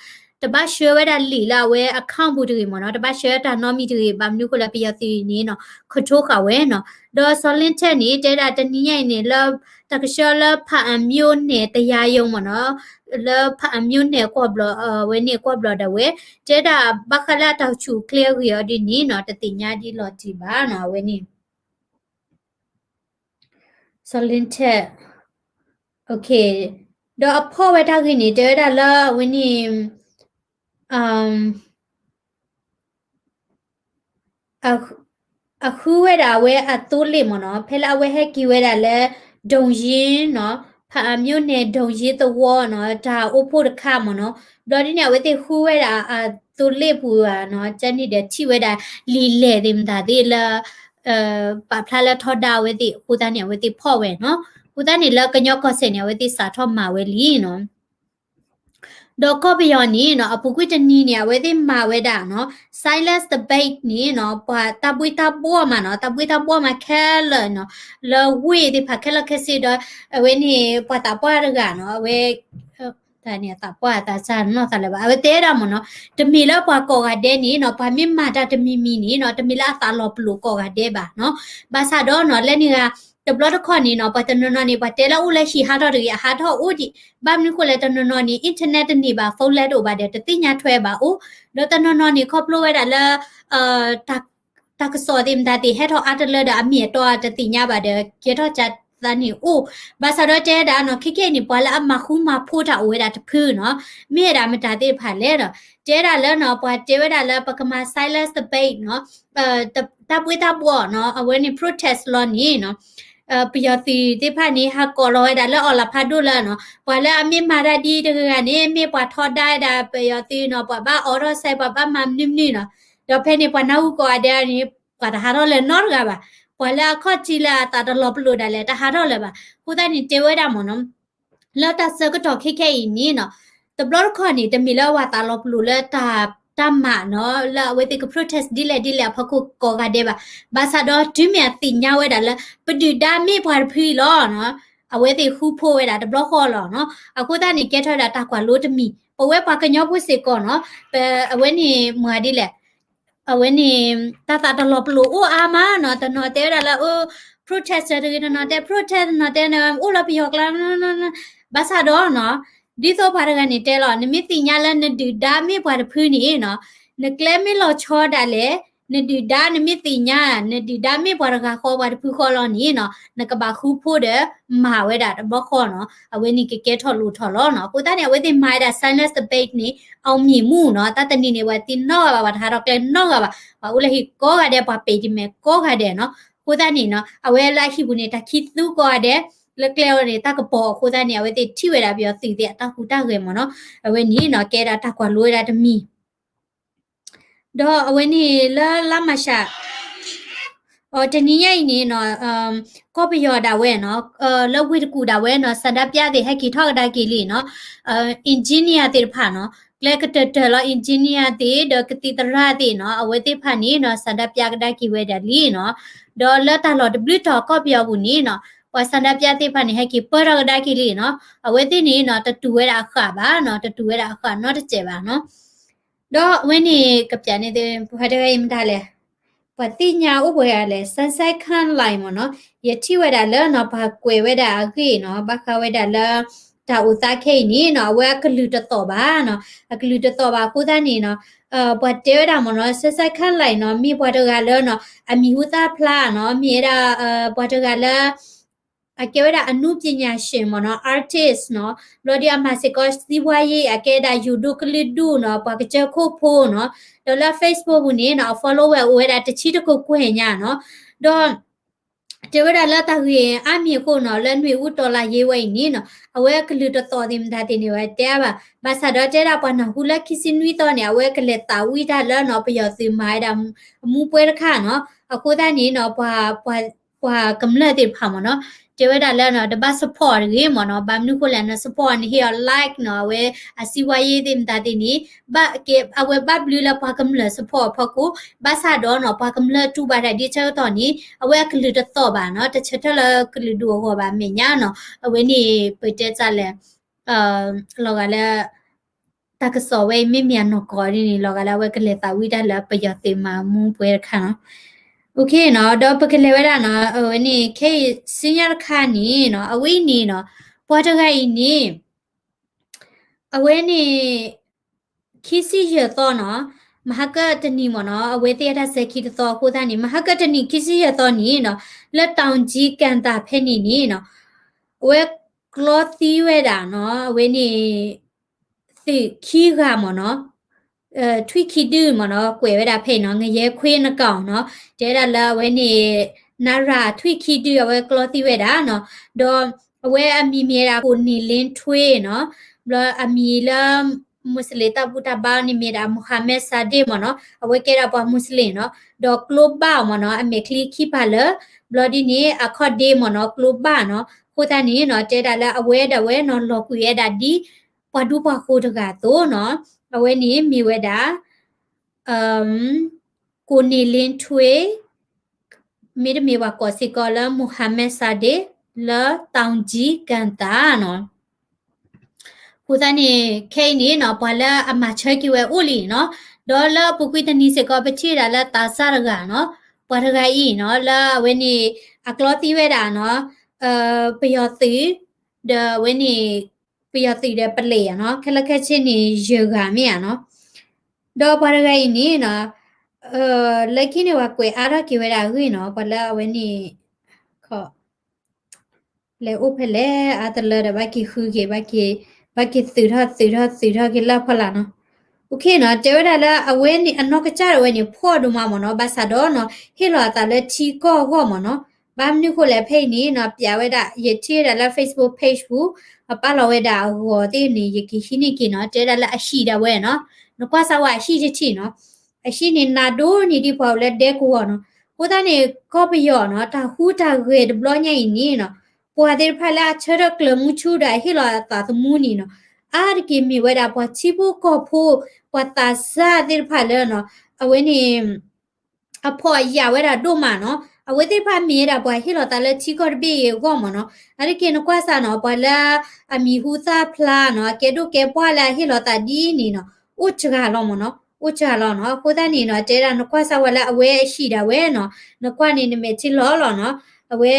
တဘၣ်ဆှၢဝဲဒၣ်လံာ်လၢအဝဲ account ပူၤတဂ့ၤမ့ၢ်နီၤ တဘၣ်ဆှၢတၢ်နီတမံၤတဂ့ၤ ဘၣ်မနုၤဃိလၢပယီၤသုးန့ၣ်နီၤ control ဃာ်ဝဲနီၤ ဒီးစီၤလ့ထၢၣ်န့ၣ် တဲဝဲဒၣ်တနံၤညါအံၤန့ၣ် လၢတၢ်ကဆှၢလၢဖၣ်အၣ် မြို့နယ်တရားရုံး မ့ၢ်နီၤ လၢဖၣ်အၣ် မြို့နယ် ကွီၢ်ဘျီၣ် အဝဲန့ၣ်ကွီၢ်ဘျီၣ်ဒၣ်ဝဲ တဲဝဲဒၣ်ဘၣ်ဃးလၢအတၢ်အိၣ်ဆူၣ်အိၣ်ချ့အဂ့ၢ်အီၤဒ်န့ၣ်နီၤ တသ့ၣ်ညါဒ်လီၤတံၢ်ဘၣ်နီၤ အဝဲန့ၣ် စီၤလ့ထၢၣ် ဒီးအဖီၣ်ဝဲတၢ်ဂ့ၢ်န့ၣ် တဲဝဲဒၣ်လၢအဝဲန့ၣ် အဃုဝဲဒၣ်အဝဲအသိလ့ၣ်မ့ၢ်နီၤ ဖဲလၢအဝဲဟဲက့ၤဝဲဒၣ်လၢ ဒုံယ့နီၤ မြို့နယ် ဒုံးယိုးသဝီနီၤ တၢ်အိၣ်ဖှိၣ်တခါမ့ၢ်နီၤ, ဘျီဒ်န့ၣ် အဝဲသ့ၣ်ဃုဝဲဒၣ်အသိလ့ၣ်ပူၤနီၤ, ကန့ၣ်ဒီးထံၣ်ဝဲဒၣ်လံာ်လဲၢ်သ့ၣ်မတၤသ့ၣ်လၢ ပာ်ဖျါလၢထီဒါအဝဲသ့ၣ်အဃိသတးန့ၣ် အဝဲသ့ၣ်ဖီၣ်ဝဲနီၤ, အဃိသတးန့ၣ်လၢကညီကီၢ်စဲၣ်န့ၣ် အဝဲသ့ၣ်စးထီၣ်မၤဝဲလံနီၤ. ဒီးကီၢ်ပယီၤန့ၣ်နီၤ အပူၤကွံာ်တနံၤန့ၣ် အဝဲသ့ၣ်မၤဝဲဒၣ်နီၤ Silence Debate န့ၣ်နီၤ ပှၤတၢ်ဘှ့ၣ်တၢ်ဘှီၣ်မးနီၤ, တၢ်ဘှ့ၣ်တၢ်ဘှီၣ်မးခဲလၢာ်နီၤ, လၢဝ့ၢ်သ့ၣ်တဖၣ်ခဲလၢာ်ခဲဆ့ဒီး အဝဲန့ၣ် ပှၤသးပှၢ်တဂၤနီၤ အဝဲ တၢ်န့ၣ်အသးပှၢ်အသးစၢ်နီၢ်သးလၢၤဘၣ်, အဝဲတဲဒၣ်မ့ၢ်နီၤ, တမ့ၢ်လၢပှၤကိးဂၤဒဲးန့ၣ်နီၤ ပှၤမ့ၢ်မၤတၢ်တမံၤမံၤန့ၣ်နီၤ တမ့ၢ်လၢအသးလီၤပလိာ်ကိးဂၤဒဲးဘၣ်နီၤ, ဘၣ်ဆၣ်ဒီးနီၤ လၢန့ၣ်ဂၤ တဘျီတခီၣ်န့ၣ်နီၤ ပှၤတနီၤနီၤန့ၣ် ပှၤတဲလၢအိၣ်လၢဟံၣ်ဟးထီၣ်တဂ့ၤ အဟးထီၣ်အိၣ်ဒံး, ဘၣ်မနုၤဃိလဲၣ် တနီၤနီၤန့ၣ် internet တန့ၢ်ဘၣ် phone လဲတအိၣ်ဘၣ်ဒီး တသ့ၣ်ညါထွဲဘၣ်အိၣ်, ဒီးတနီၤနီၤန့ၣ် ခီဖျိဝဲဒၣ်လၢ တၢ်ကစီၣ်သ့ၣ်မတၤသ့ၣ်ဟဲထီၣ်အါတလၢဒီး အမ့ၢ်အတီတသ့ၣ်ညါဘၣ်ဒီး ကဲထီၣ်ကသးန့ၣ်အိၣ်, ဘၣ်ဆၣ်ဒီးတဲဒၣ်နီၤ ခဲခဲအံၤန့ၣ် ပှၤလၢအမၤဃူမၤဖိးတၢ်အိၣ်ဝဲဒၣ်တဖုနီၤ, မ့ၢ်ဝဲဒၣ်မတၤသ့ၣ်တဖၣ်လဲၣ်ဒီး တဲဒၣ်လၢနီၤ ပှၤတဲဝဲဒၣ်လၢပကမၤ silence debate နီၤ တၢ်ဘှ့ၣ်တၢ်ဘှီၣ်နီၤ အဝဲန့ၣ် protest လီၤန့ၣ်နီၤ, ပယီၤသုးသ့ၣ်တဖၣ်န့ၣ် ဟးကိးလီၤဝဲဒၣ်လၢအီၤလီၤဖးဒိၣ်လၢနီၤ ပှၤလၢအမ့ၢ်မၤတၢ်ဒ်တဂၤဂၤန့ၣ် မ့ၢ်ပှၤထီဒါဝဲဒၣ်ပယီၤသုးနီၤ ပှၤဘၣ်အိးထီၣ်စဲ ပှၤဘၣ်မၤမနုၤမနုၤနီၤ, ဒီးဖဲန့ၣ် ပှၤနၢ်ဟူကိးဂၤဒဲးန့ၣ် ပှၤတဟးထီၣ်လၢၤနီတဂၤဘၣ်, ပှၤလၢအခီၣ်ထံးလၢအသးတလီၤပလိာ်ဒၣ်လဲာ် တဟးထီၣ်လၢၤဘၣ်, အဃိသတးန့ၣ် တဲဝဲဒၣ်မ့ၢ်နီၤ လၢတၢ်ဆၢကတီၢ်ခဲခဲအံၤန့ၣ်နီၤ, တဘျီတခီၣ်န့ၣ် တမ့ၢ်လၢပှၤသးလီၤပလိာ်လၢတၢ် တၢ်မၤနီၤ လၢအဝဲသ့ၣ်က protest ဒ်လဲၣ်ဒ်လဲၣ်အဖီခိၣ်ကိးဂၤဒဲးဘၣ်, ဘၣ်ဆၣ်ဒီးတုၤမ့ၢ်အသ့ၣ်ညါဝဲဒၣ်လၢ ပဒုၣ်ဒါမ့ၢ်ပှၤတဖုအံၤလီၤနီၤ, အဝဲသ့ၣ်ဃူဖိးဝဲဒၣ်တဘျီဃီလီၤနီၤ, အဃိသတးန့ၣ် ကဲထီၣ်ဝဲဒၣ်တၢ်ကွၢ်လိတမံၤ, ပဝဲပှၤကညီဖိစ့ၢ်ကီးနီၤ, ပ အဝဲန့ၣ်မၤဒ်လဲၣ် အဝဲန့ၣ် တၢ်သးတလီၤပလိာ်အိၣ်အါမးနီၤ, တနီၤတဲဝဲဒၣ်လၢ အိၣ် protest တဂ့ၤ, တနီၤတဲ protest တနီၤတဲ အိၣ်လၢပယီၤကျါ, ဘၣ်ဆၣ်ဒီးနီၤ, ဒ်သိးပှၤတဂၤန့ၣ်တဲလီၤ, နမ့ၢ်သ့ၣ်ညါလၢနဒုၣ်ဒါမ့ၢ်ပှၤတဖုန့ၣ်နီၤ, နကျဲမ့ၢ်လီၤဆီဒၣ်လဲာ်, နဒုၣ်ဒါနမ့ၢ်သ့ၣ်ညါ, နဒုၣ်ဒါမ့ၢ်ပှၤတဂၤဃီပှၤတဖုဃီလီၤန့ၣ်နီၤ, နကဘၣ်ဃူဖိးဒီးမၤဝဲဒၣ်တဘျီဃီနီၤ, အဝဲန့ၣ်ကကဲထီၣ်လိၣ်ထီၣ်လီၤနီၤ, အဃိသတးန့ၣ် အဝဲသ့ၣ်မၤဝဲဒၣ် silence debate န့ၣ် အောင်မြင်မှုနီၤ, တၢ်တနံၤန့ၣ် ပှၤသံနီတဂၤဘၣ်, ပှၤတဟးထီၣ်ကျဲနီတဂၤဘၣ်, ပှၤအိၣ်လၢဟံၣ်ကိးဂၤဒဲး, ပှၤပဲာ်တံၢ်မဲာ်ကိးဂၤဒဲးနီၤ, အဃိသတးန့ၣ်နီၤ, အဝဲလၢအဟံၣ်ပူၤန့ၣ် တၢ်ခံသူကိးဂၤဒဲး, လၢကျဲအီၤန့ၣ် တၢ်ကပီၤအဃိသတးန့ၣ် အဝဲသ့ၣ်ထံၣ်ဝဲဒၣ်ပယီၤသုးသ့ၣ်အတၢ်ဟူးတၢ်ဂဲၤမ့ၢ်နီၤ, အဝဲန့ၣ်နီၤ ကဲဒၣ်တၢ်ကွၢ်လိဝဲဒၣ်တမံၤ ဒီးအဝဲန့ၣ်လၢလါမၢ်ၡး အတနံၤညါအံၤန့ၣ်နီၤ, ကီၢ်ပယီၤဒၣ်ဝဲနီၤ, လၢဝ့ၢ်တကူၣ်ဒၣ်ဝဲနီၤ, ဆန္ဒပြသ့ၣ်ဟဲက့ၤထီၣ်ကဒါက့ၤလံနီၤ, engineer သ့ၣ်တဖၣ်နီၤ, ကျဲကတၢၢ်တၢၢ်လီၤ engineer သ့ၣ် ဒီးကသံၣ်သရၣ်သ့ၣ်နီၤ, အဝဲသ့ၣ်တဖၣ်န့ၣ်နီၤ ဆန္ဒပြကဒါက့ၤဝဲဒၣ်လံနီၤ, ဒီးလၢတၢ်လီၢ်တဘျုးတီၤကီၢ်ပယီၤပူၤန့ၣ်နီၤ, ပှၤဆန္ဒပြသ့ၣ်တဖၣ်န့ၣ် ဟဲက့ၤပၢၢ်ထီၣ်ကဒါက့ၤလံနီၤ, အဝဲသ့ၣ်န့ၣ်နီၤ တတူၢ်ဝဲဒၣ်အဃၣ်ဘၣ်နီၤ, တတူၢ်ဝဲဒၣ်အဃၣ်နီတစဲးဘၣ်နီၤ ဒီးအဝဲန့ၣ် ကပျးန့ၣ် ပှၤတဂၤအံၤမတၤလဲၣ်, ပှၤသ့ၣ်ညါအိၣ်ပှဲၤဂၤလဲၣ်, စဲစဲခၣ်လၢ်မ့ၢ်နီၤ, ယထံၣ်ဝဲဒၣ်လၢနီၤ ပှၤကွဲးဝဲဒၣ်အဂ့ၢ်နီၤ, ဘၣ်ဃးဝဲဒၣ်လၢ တၢ်အိၣ်သးခဲအံၤန့ၣ်နီၤ, အဝဲအကလုၢ်တသီၣ်ဘၣ်နီၤ, အကလုၢ်တသီၣ်ဘၣ်အဃိသတးန့ၣ်နီၤ, ပှၤတဲဝဲဒၣ်မ့ၢ်နီၤ, စဲစဲခၣ်လၢ်နီၤ, မ့ၢ်ပှၤတဂၤလၢနီၤ, အမံၤဟူသၣ်ဖျါနီၤ, မ့ၢ်ဝဲဒၣ် ပှၤတဂၤလၢ အကဲဝဲဒၣ် အနုပညာရှင် မ့ၢ်နီၤ, artist နီၤ, ဘျီဒီးအမၤစ့ၢ်ကီး စီးပွားရေး အကဲဒၣ် ယိၤဒိၣ်ကလုာ်ဒူၣ်နီၤ, ပှၤကစၢၢ်ခိၣ်ဖိနီၤ, ဒီးလၢ Facebook ပူၤန့ၣ်နီၤ, အ follower အိၣ်ဝဲဒၣ်တဆံတကကွဲၢ်ညါနီၤ, ဒီး တဲဝဲဒၣ်လၢတၢ်ဂ့ၢ်အါမံၤအဃိနီၤ, လၢနွေဦးတော်လှန်ရေးဝဲအံၤန့ၣ်နီၤ, အဝဲအကလုၢ်တသီၣ်သ့ၣ်မတၤသ့ၣ်န့ၣ် ဝဲတဲအါဘၣ်, ဘၣ်ဆၣ်ဒီးတဲဒၣ်ပှၤနၢ်ဟူလၢခံဆံနွံသီန့ၣ် အဝဲကလဲၤသးဝံၣ်တၢ်လၢနီၤ, ပယီၤသုးမၤဝဲဒၣ်အမူပှဲၤတခါနီၤ, အဃိသတးန့ၣ်နီၤ, ပှၤ ပှၤကမျၢၢ်သ့ၣ်တဖၣ်မ့ၢ်နီၤ, တဲဝဲဒၣ်လၢနီၤ, တဘၣ်စဖီၣ်တဂ့ၤမ့ၢ်နီၤ, ဘၣ်မနုၤဃိလဲၣ်နီၤ, စဖီၣ်န့ၣ် ဟ့ၣ်အီၤ like နီၤ, အဝဲအစီးပွားရေးသ့ၣ်မတၤသ့ၣ်န့ၣ်, ဘၣ်ကဲ အဝဲဘၣ်ဘျုးလၢပှၤကမျၢၢ်စဖီၣ်အဖီခိၣ်, ဘၣ်ဆၣ်ဒီးနီၤ, ပှၤကမျၢၢ်တူၢ်ဘၣ်တၢ်ဒ်ဆၢကတီၢ်န့ၣ်, အဝဲအကလုၢ်တသီၣ်ဘၣ်နီၤ, တဆၢထၢၣ်လၢကလုာ်ဒူၣ်အဂီၢ်ဘၣ်အမဲာ်ညါနီၤ, အဝဲန့ၣ်ပတဲတၢ်လဲၣ် လီၤဂာ်လၢ တၢ်ကစီၣ်ဝဲအံၤ မ့မ့ၢ်အနီၢ်ကီၢ်ဒ်န့ၣ် လီၤဂာ်လၢအဝဲကလဲၤသးဝံၣ်တၢ်လၢပယီၤသုးမၤမူပှဲၤတခါနီၤ, အနီၤ, ဒီးပကလဲၤဝဲဒၣ်နီၤ, အဝဲန့ၣ် ခဲအံၤ ဆူညါတခါန့ၣ်နီၤ, အဝဲအံၤန့ၣ်နီၤ, ပှၤတဂၤအံၤန့ၣ် အဝဲန့ၣ် ခံဆံယဲၢ်သီနီၤ, မဟါကတနံၤမ့ၢ်နီၤ, အဝဲသ့ၣ်အတၢ်စဲၤခံတသီအဃိသတးန့ၣ် မဟါကတနံၤခံဆံယဲၢ်သီန့ၣ်နီၤ, လၢ တောင်ကြီး ကံသာ ဖဲန့ၣ်န့ၣ်နီၤ, အဝဲကျီသံဝဲဒၣ်နီၤ, အဝဲန့ၣ် သုးခံဂၤမ့ၢ်နီၤ, ထွံၣ်ခံဒုမ့ၢ်နီၤ, ကွဲးဝဲဒၣ်ဖဲအံၤနီၤ, ငရဲခွေးနှစ်ကောင်နီၤ, တဲဝဲဒၣ်လၢအဝဲန့ၣ် နရၣ်ထွံၣ်ခံဒု အဝဲကျီသံဝဲဒၣ်နီၤ, ဒီး အဝဲအမံၤမ့ၢ်ဝဲဒၣ် ကိၣ်နံၤလ့ထွ့နီၤ, ဘျီအမံၤလၢ မူစလ့ၣ်တၢ်ဘူၣ်တၢ်ဘါန့ၣ်မ့ၢ်ဝဲဒၣ် Mohammed Sadiq မ့ၢ်နီၤ, အဝဲကဲဒၣ်ပှၤမူစလ့ၣ်နီၤ, ဒီးကျိဘၣ်မ့ၢ်နီၤ, အမဲာ်ချံခံပၤလၢာ်, ဘျီဒ်န့ၣ် အခီၣ်ဒ့မ့ၢ်နီၤ ကျိဘၣ်နီၤ, အဃိသတးန့ၣ်နီၤ တဲဒၣ်လၢအဝဲဒၣ်ဝဲနီၤ လီၤကွံာ်ဝဲဒၣ်ဒ် ပှၤဒူပှၤဃိၤတဂၤအသိးနီၤ, အဝဲန့ၣ်မ့ၢ်ဝဲဒၣ် ကိၣ်နံၤလ့ထွ့ မ့တမ့ၢ်ပှၤကိးစ့ၢ်ကီးလၢ Mohammed Sadiq လၢ Taunggyi ကၣ်သၣ်နီၤ. အဃိသတးန့ၣ် ခဲအံၤန့ၣ်နီၤ ပှၤလၢအမၤဆၢက့ၤဝဲအိၣ်လံနီၤ, ဒီးလၢအပူၤကွံာ်တနံၤစ့ၢ်ကီး ပထံၣ်ဝဲဒၣ်လၢသးစၢ်တဂၤနီၤ, ပှၤတဂၤအံၤနီၤ လၢအဝဲန့ၣ် အကျီသံဝဲဒၣ်နီၤ ပယီၤသုး ဒီးအဝဲန့ၣ် ပယီၤသုးဒီးပလဲၣ်နီၤ, ခဲလၢာ်ခဲဆ့န့ၣ် ယဲၢ်ဂၤမ့ၢ်ဧါနီၤ, ဒီးပှၤတဂၤအံၤန့ၣ်နီၤ လၢခံန့ၣ် ပှၤကွဲးအါထီၣ်က့ၤဝဲဒၣ်အဂ့ၢ်နီၤ, ပှၤလၢအဝဲန့ၣ် လဲၤအိၣ်ဖဲလဲၣ် အါတလၢဒီး ဘၣ်က့ၤဃုက့ၤ ဘၣ်က့ၤသုးထီၣ်သုးထီၣ်သုးထီၣ်က့ၤလၢဖီလာ်နီၤ. အိၣ်ခ့နီၤ တဲဝဲဒၣ်လၢအဝဲန့ၣ် အနီၢ်ကစၢ်ဒၣ်ဝဲန့ၣ် ဖှီၣ်ဒိၣ်မးမ့ၢ်နီၤ, ဘၣ်ဆၣ်ဒီးနီၤ ဟ့ၣ်လီၤအသးလၢထံကီၢ်အဂီၢ်မ့ၢ်နီၤ. ဘၣ်မနုၤဃိလဲၣ် ဖဲအံၤန့ၣ်နီၤ ပျးဝဲဒၣ် ယထံၣ်ဝဲဒၣ်လၢ Facebook page ပူၤ ပာ်လီၤဝဲဒၣ်အဂီၤသ့ၣ်န့ၣ် ယကဟံးန့ၢ်က့ၤနီၤ, တဲဒၣ်လၢအဟံၣ်ဒၣ်ဝဲနီၤ, နကွၢ်စၢ်ဝဲအဟံၣ်တထံၣ်နီၤ, အဟံၣ်န့ၣ် နးဒိၣ်န့ၢ်ဒံးပှၤအိၣ်လၢဒဲကဝီၤနီၤ. အဃိသတးန့ၣ် ကီၢ်ပယီၤနီၤ တၢ်ဟူးတၢ်ဂဲၤတဘျီညါအံၤန့ၣ်နီၤ ပှၤသ့ၣ်တဖၣ်လၢအဆၢထၢၣ်ကျၢၤမူဆူဒီး အဟ့ၣ်လီၤအသးသမူန့ၣ်နီၤ, အါတက့ၢ်မ့ၢ်ဝဲဒၣ်ပှၤထံဖိကီၢ်ဖိ ပှၤသးစၢ်သ့ၣ်တဖၣ်လၢနီၤ အဝဲန့ၣ် အဖှီၣ်အယာ်ဝဲဒၣ်ဒိၣ်မးနီၤ. အဝဲသ့ၣ်တဖၣ်မ့ၢ်ဝဲဒၣ်ပှၤဟ့ၣ်လီၤသးလၢထံကီၢ်တဘ့ၣ်အံၤအဂီၢ်မ့ၢ်နီၤ. အါတက့ၢ်နကွၢ်စၢ်နီၤ ပှၤလၢအမံၤဟူသၣ်ဖျါနီၤ အကဲဒိၣ်ကဲပှၢ်လၢအဟ့ၣ်လီၤသးဒ်န့ၣ်နီၤ အိၣ်စှၤလီၤမ့ၢ်နီၤ, အိၣ်စှၤလီၤနီၤ. အဃိသတးန့ၣ်နီၤ တဲဒၣ်နကွၢ်စၢ်ဝဲလၢအဝဲအဟံၣ်ဒၣ်ဝဲနီၤ, နကွၢ်န့ၣ်နမဲာ်ထံလီၤလီၤနီၤ. အဝဲ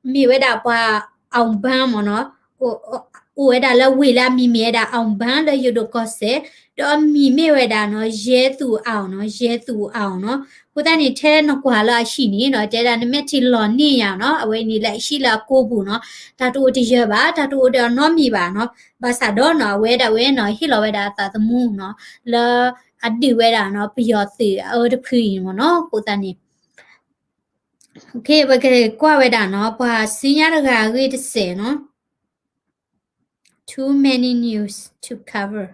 မ့ၢ်ဝဲဒၣ်ပှၤ အောင်ပန်း မ့ၢ်နီၤ, အိၣ်ဝဲဒၣ်လၢဝ့ၢ်လၢအမံၤမ့ၢ်ဝဲဒၣ် အောင်ပန်း လၢယိၤဒိၣ်ကီၢ်စဲၣ်, ဒီးအမံၤမ့ၢ်ဝဲဒၣ်နီၤ ရဲသူအောင် နီၤ, ရဲသူအောင် နီၤ. အဃိသတးန့ၣ် ထဲနကွၢ်လၢအဟံၣ်န့ၣ်နီၤ တဲဒၣ်နမဲာ်ထံလီၤန့ၢ်ယၤနီၤ, အဝဲန့ၣ်လၢအဟံၣ်လၢအကိာ်ပူၤနီၤ, တၢ်တအိၣ်တယၢၤဘၣ်, တၢ်တအိၣ်ဒီးအနီတမံၤဘၣ်နီၤ. ဘၣ်ဆၣ်ဒီးနီၤ အဝဲဒၣ်ဝဲနီၤ ဟ့ၣ်လီၤဝဲဒၣ်အသးသမူနီၤ, လၢအဒုးဝဲဒၣ်နီၤ ပယီၤသုးအအၢတဖုအံၤမ့ၢ်နီၤ. အဃိသတးန့ၣ် ပကကွၢ်ဝဲဒၣ်နီၤ ပှၤဆူညါတဂၤအဂ့ၢ်တစဲးနီၤ. Too many news to cover.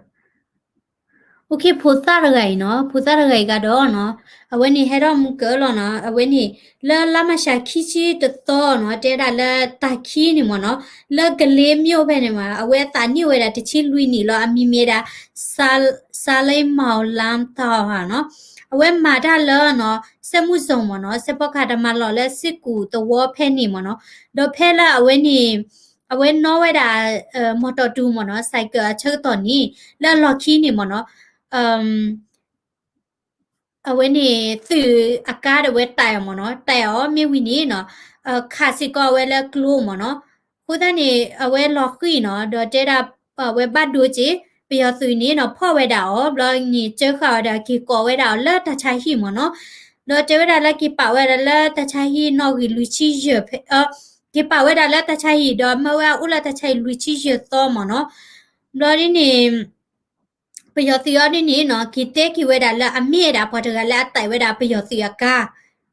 ဖိသၣ်တဂၤအံၤနီၤ, ဖိသၣ်တဂၤအံၤကဒီးနီၤ, အဝဲန့ၣ်ဟဲထီၣ်မူကၢလီၤနီၤ, အဝဲန့ၣ် လၢလါမၤရှးခံဆံတသီနီၤ, တဲဒၣ်လၢတၢ်ခံန့ၣ်မ့ၢ်နီၤ, လၢကလ့ၤမိၢ်ဖဲန့ၣ်မ့ၢ် အဝဲအသးနံၣ်ဝဲဒၣ်တဆံလွံၢ်နံၣ်လီၤ, အမံၤမ့ၢ်ဒၣ် Saleh Maung Lam Thau နီၤ. အဝဲမၤတၢ်လၢနီၤ စက်မှုဇုန် မ့ၢ်နီၤ, စဲးဖီကဟၣ်တၢ်မၤလီၢ်လၢစ့ၢ်ကီးသဝီဖဲန့ၣ်မ့ၢ်နီၤ, ဒီးဖဲလၢအဝဲန့ၣ် အဝဲနီၣ်ဝဲဒၣ် မီၢ်တီၢ်တူမ့ၢ်နီၤ, စဲးကၢးအဆၢကတီၢ်န့ၣ် လၢအလီၢ်ခံန့ၣ်မ့ၢ်နီၤ, အဝဲန့ၣ် သုးအကါဒီးအဝဲတဲအီၤမ့ၢ်နီၤ, တဲအီၤမ့ၢ်ဝံၤန့ၣ်နီၤ, ခးစ့ၢ်ကီးအဝဲလၢကျိမ့ၢ်နီၤ. အဃိသတးန့ၣ် အဝဲလီၤဃံၤနီၤ, ဒီးတဲဒၣ် အဝဲဘၣ်ဒိက့ၤ ပယီၤသုးန့ၣ်နီၤ, ဖီၣ်ဝဲဒၣ်အီၤ, ဘျီန့ၣ် ကၢဃာ်ဝဲဒၣ်က့ၤကိးဝဲဒၣ်အီၤလၢတၢ်ဆါဟံၣ်မ့ၢ်နီၤ. ဒီးတဲဝဲဒၣ်လၢက့ၤပာ်ဝဲဒၣ်လၢတၢ်ဆါဟံၣ်နီၣ်ဂံၢ်လွံၢ်ဆံယဲၢ်ဖဲ, က့ၤပာ်ဝဲဒၣ်လၢတၢ်ဆါဟံၣ် ဒီးမၢဝဲအအိၣ်လၢတၢ်ဆါဟံၣ်လွံၢ်ဆံယဲၢ်သီမ့ၢ်နီၤ. ဘျီဒ်န့ၣ် ပယီၤသုးအီၤဒ်န့ၣ်နီၤ, က့ၤတဲက့ၤဝဲဒၣ်လၢအမ့ၢ်ဝဲဒၣ် ပှၤတဂၤလၢအတဲဝဲဒၣ်ပယီၤသုးအကါ.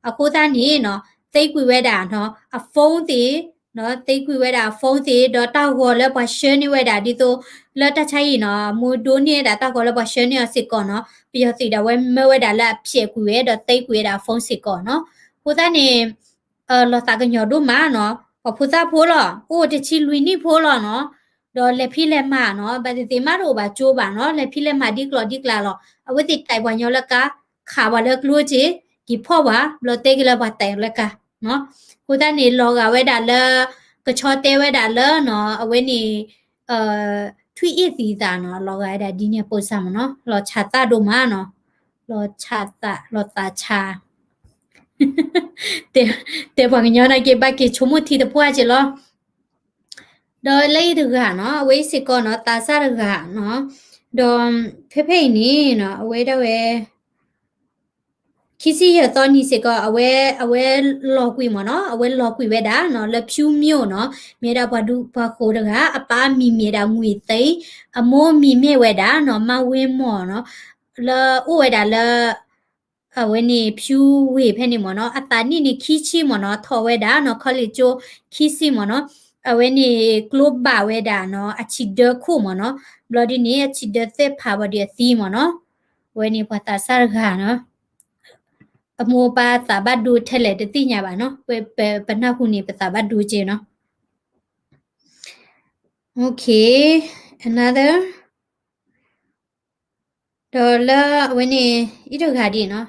အဃိသတးန့ၣ်နီၤ, သ့ကွံာ်ဝဲဒၣ်နီၤ, အ phone သ့ၣ်, သ့ကွံာ်ဝဲဒၣ်အ phone သ့ၣ်, ဒီးတၢ်ဂီၤလၢပှၤဆှၢန့ၢ်ဝဲဒၣ်ဒ်သိး လၢတၢ်ဆါဟံၣ်နီၤ, မူဒိၣ်န့ၢ်ဝဲဒၣ်တၢ်ဂီၤလၢပှၤဆှၢန့ၢ်အီၤစ့ၢ်ကီးနီၤ, ပယီၤသုးဒၣ်ဝဲမၢဝဲဒၣ်လၢအဖျဲးကွံာ်ဝဲ ဒီးသ့ကွံာ်ဝဲဒၣ်အ phone စ့ၢ်ကီးနီၤ. အဃိသတးန့ၣ် လီၤသးကညီၤဒိၣ်မးနီၤ, ပှၤဖိသၣ်ဖိလီၤ, အိၣ်တဆံလွံၢ်နံၣ်ဖိလီၤနီၤ, ဒီးလဲၤဖံးလဲၤမၤနီၤ, ဘၣ်သ့ၣ်သ့ၣ်မးတအိၣ်ဘၣ်ကၠိဘၣ်နီၤ, လဲၤဖံးလဲၤမၤဒ်ကျီၢ်ဒ်ကျါလီၤ. အဝဲသ့ၣ်တဲပှၤညီလၢကါ, ခးပှၤလၢကျိက့ၤ, က့ၤဖီၣ်ပှၤ, ဘျီတဲက့ၤလၢပှၤတဲလၢကါနီၤ. အဃိသတးန့ၣ် လီၤဂာ်ဝဲဒၣ်လၢ ကဆီတဲဝဲဒၣ်လၢနီၤ, အဝဲန့ၣ် ထွံၣ်အ့ၣ်သံသးနီၤ, လီၤဂာ်ဝဲဒၣ်ဒ်န့ၣ်အပိစၢ်မ့ၢ်နီၤ, လီၤဆါသၣ်ဒိၣ်မးနီၤ, လီၤဆါသၣ်, လီၤသးဆါ တဲပှၤကညီနာ်က့ ဘၣ်က့ၤဆိကမိၣ်ထံတပှၢ်က့ၤလီၤ. ဒီးလၢအံၤတဂၤနီၤ, အဝဲအံၤစ့ၢ်ကီးနီၤ, သးစၢ်တဂၤနီၤ, ဒီးဖဲဖဲအံၤန့ၣ်နီၤ, အဝဲဒၣ်ဝဲ ခံဆံယဲၢ်သီနံၤစ့ၢ်ကီး အဝဲ, အဝဲလီၤကွံာ်မ့ၢ်နီၤ, အဝဲလီၤကွံာ်ဝဲဒၣ်နီၤ, လၢဖၠူမၠိၣ်နီၤ, မ့ၢ်ဝဲဒၣ်ပှၤဒူပှၤဃိၤတဂၤ, အပၢ်အမံၤမ့ၢ်ဝဲဒၣ် ငွေသိန်း, အမိၢ်မံၤမ့ၢ်ဝဲဒၣ်နီၤ, မၢ်ဝ့မီၢ်နီၤ, လၢအိၣ်ဝဲဒၣ်လၢ အဝဲန့ၣ်ဖၠူဝ့ၢ်ဖဲန့ၣ်မ့ၢ်နီၤ, အသးနံၣ်န့ၣ်ခံဆံမ့ၢ်နီၤ, ထီၣ်ဝဲဒၣ်နီၤ college ကၠိခံဆံမ့ၢ်နီၤ, အဝဲန့ၣ်ကျိဘၣ်ဝဲဒၣ်နီၤ အဆံးဒၢခိၣ်မ့ၢ်နီၤ, ဘျီဒ်န့ၣ် အဆံးဒၢသ့ၣ်ဖးဘၣ်ဒီးအသံမ့ၢ်နီၤ, အဝဲန့ၣ်ပှၤသးစၢ်တဂၤနီၤ, အမိၢ်အပၢ်သးဘၣ်ဒိထဲလဲၣ်တသ့ၣ်ညါဘၣ်နီၤ, ပနၢ်ဟူန့ၣ် ပသးဘၣ်ဒိက့နီၤ. Okay, another. ဒီးလၢအဝဲန့ၣ် အံၤတဂၤဒ်နီၤ,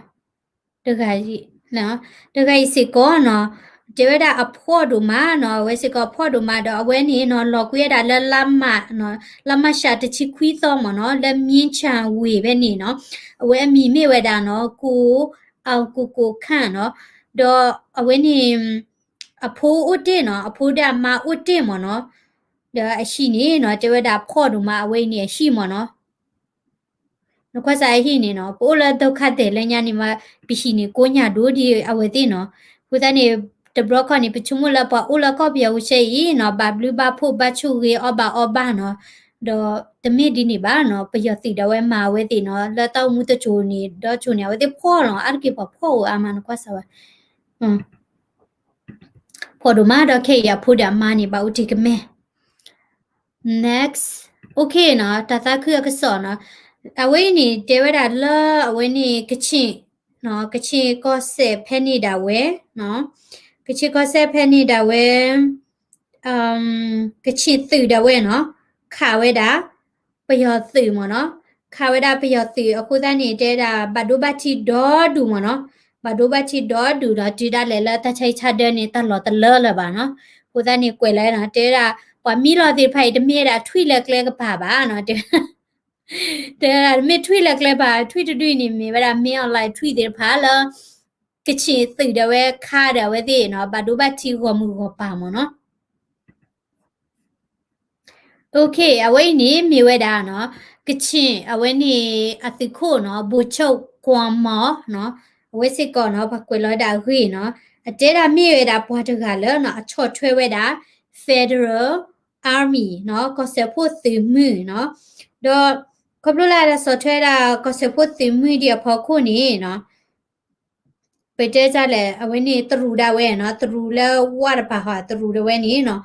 တဂၤအံၤ, တဂၤအံၤစ့ၢ်ကီးနီၤ, တဲဝဲဒၣ်အဖှီၣ်ဒိၣ်မးနီၤ, အဝဲစ့ၢ်ကီးအဖှီၣ်ဒိၣ်မးဒီး အဝဲန့ၣ်နီၤ လီၤကွံာ်ဝဲဒၣ်လၢ လါမၢ်ရှးတဆံခွံသီမ့ၢ်နီၤ, လၢ မြင်းခြံဝ့ၢ် ဖဲန့ၣ်နီၤ, အဝဲအမံၤမ့ၢ်ဝဲဒၣ်နီၤ ကိုအောင်ကိုကိုခန့်နီၤ, ဒီးအဝဲန့ၣ် အဖိအိၣ်တ့ၢ်နီၤ, အဖိဒီးအမါအိၣ်တ့ၢ်မ့ၢ်နီၤ, ဒီးအဟံၣ်န့ၣ်နီၤ တဲဝဲဒၣ်ဖှီၣ်ဒိၣ်မး အဝဲအံၤန့ၣ်အဟံၣ်မ့ၢ်နီၤ. နကွၢ်စၢ်အဟံၣ်န့ၣ်နီၤ, ပအိၣ်လၢဒုက္ခသည်လၢညါန့ၣ်မး ပဟံၣ်န့ၣ်ကိညၣ်ဒိၣ်ဒံးအဝဲသ့ၣ်နီၤ, အဃိသတးန့ၣ် တဘျီခီန့ၣ် ပဆိကမိၣ်လၢပှၤအိၣ်လၢကီၢ်ပယီၤအူရှဲအံၤနီၤ ဘၣ်ဘျုးဘၣ်ဖှိၣ်ဘၣ်ဆိၣ်ဂ့ၤအီၣ်ဘၣ်အီဘၣ်နီၤ, ဒီးတမ့ၢ်ဒ်န့ၣ်ဘၣ်နီၤ, ပယီၤသုးဒၣ်ဝဲမၤအဝဲသ့ၣ်နီၤ, လၢတၢ်အိၣ်မူတစိၤန့ၣ် ဒီးစိၤန့ၣ် အဝဲသ့ၣ်ဖှီၣ်လီၤ, အါတက့ၢ်ပှၤဖှီၣ်ဧိၤအါမး နကွၢ်စၢ်ဝဲ ဖှီၣ်ဒိၣ်မးဒီးခဲအံၤအဖိဒီးအမါန့ၣ် ဘၣ်အိၣ်တ့ၢ်ကမဲ Next, okay နီၤ, တၢ်သးခုအကစီၣ်နီၤ, အဝဲအံၤန့ၣ် တဲဝဲဒၣ်လၢအဝဲန့ၣ် ကချ့ၣ်, ကချ့ၣ်ကီၢ်စဲၣ်ဖဲန့ၣ်ဒၣ်ဝဲ, ကချ့ၣ်ကီၢ်စဲၣ်ဖဲန့ၣ်ဒၣ်ဝဲ, ကချ့ၣ်သုးဒၣ်ဝဲနီၤ, ခးဝဲဒၣ် ပယီၤသုးမ့ၢ်နီၤ, ခးဝဲဒၣ်ပယီၤသုးအဃိသတးန့ၣ် တဲဒၣ်ဘၣ်ဒိဘၣ်ထံးဒီဒူၣ်မ့ၢ်နီၤ, ဘၣ်ဒိဘၣ်ထံးဒီဒူၣ်ဒီး တုၤဒၣ်လဲာ်လၢတၢ်ဆါဟံၣ်ဆါဒၢန့ၣ် တၢ်လီၤတလၢလၢၤဘၣ်နီၤ, အဃိသတးန့ၣ် ကွဲးလီၤနီၤ, တဲဒၣ် ပှၤမံလီၤသ့ၣ်တဖၣ်အံၤ တမ့ၢ်ဒၣ်ထွံၣ်လၢကျဲကပၤဘၣ်နီၤ, တဲဒၣ်တမ့ၢ်ထွံၣ်လၢကျဲဘၣ်, ထွံၣ်တဒူၣ်အံၤန့ၣ် မ့ၢ်ဝဲဒၣ် မင်းအောင်လှိုင် ထွံၣ်သ့ၣ်တဖၣ်လၢ ကချ့ၣ်သုးဒၣ်ဝဲခးဒီးအဝဲသ့ၣ်နီၤ, ဘၣ်ဒိဘၣ်ထံးဂီၢ်မုၢ်ဂီၢ်ပၤမ့ၢ်နီၤ. Okay, အဝဲအံၤန့ၣ်မ့ၢ်ဝဲဒၣ်နီၤ, ကချ့ၣ်အဝဲန့ၣ်အသုးခိၣ်နီၤ, ဗိုလ်ချုပ် ဂွန်မော်နီၤ, အဝဲစ့ၢ်ကီးနီၤ ပှၤကွဲးလီၤဝဲဒၣ်အဂ့ၢ်နီၤ, အတဲဒၣ်မ့ၢ်ဝဲဒၣ်ပှၤတဂၤလၢနီၤ အဆီၣ်ထွဲဝဲဒၣ် Federal Army နီၤ, ကီၢ်စဲၣ်ဖိသုးမုၢ်နီၤ, ဒီးခီဖျိလၢအဆီၣ်ထွဲဝဲဒၣ်ကီၢ်စဲၣ်ဖိသုးမုၢ်ဒ်အဖီခိၣ်န့ၣ်နီၤ ပတဲတၢ်လဲၣ် အဝဲန့ၣ်တရူးဒၣ်ဝဲနီၤ, တရူးလၢဝၢ်တပၤဟီ တရူးဒၣ်ဝဲန့ၣ်နီၤ,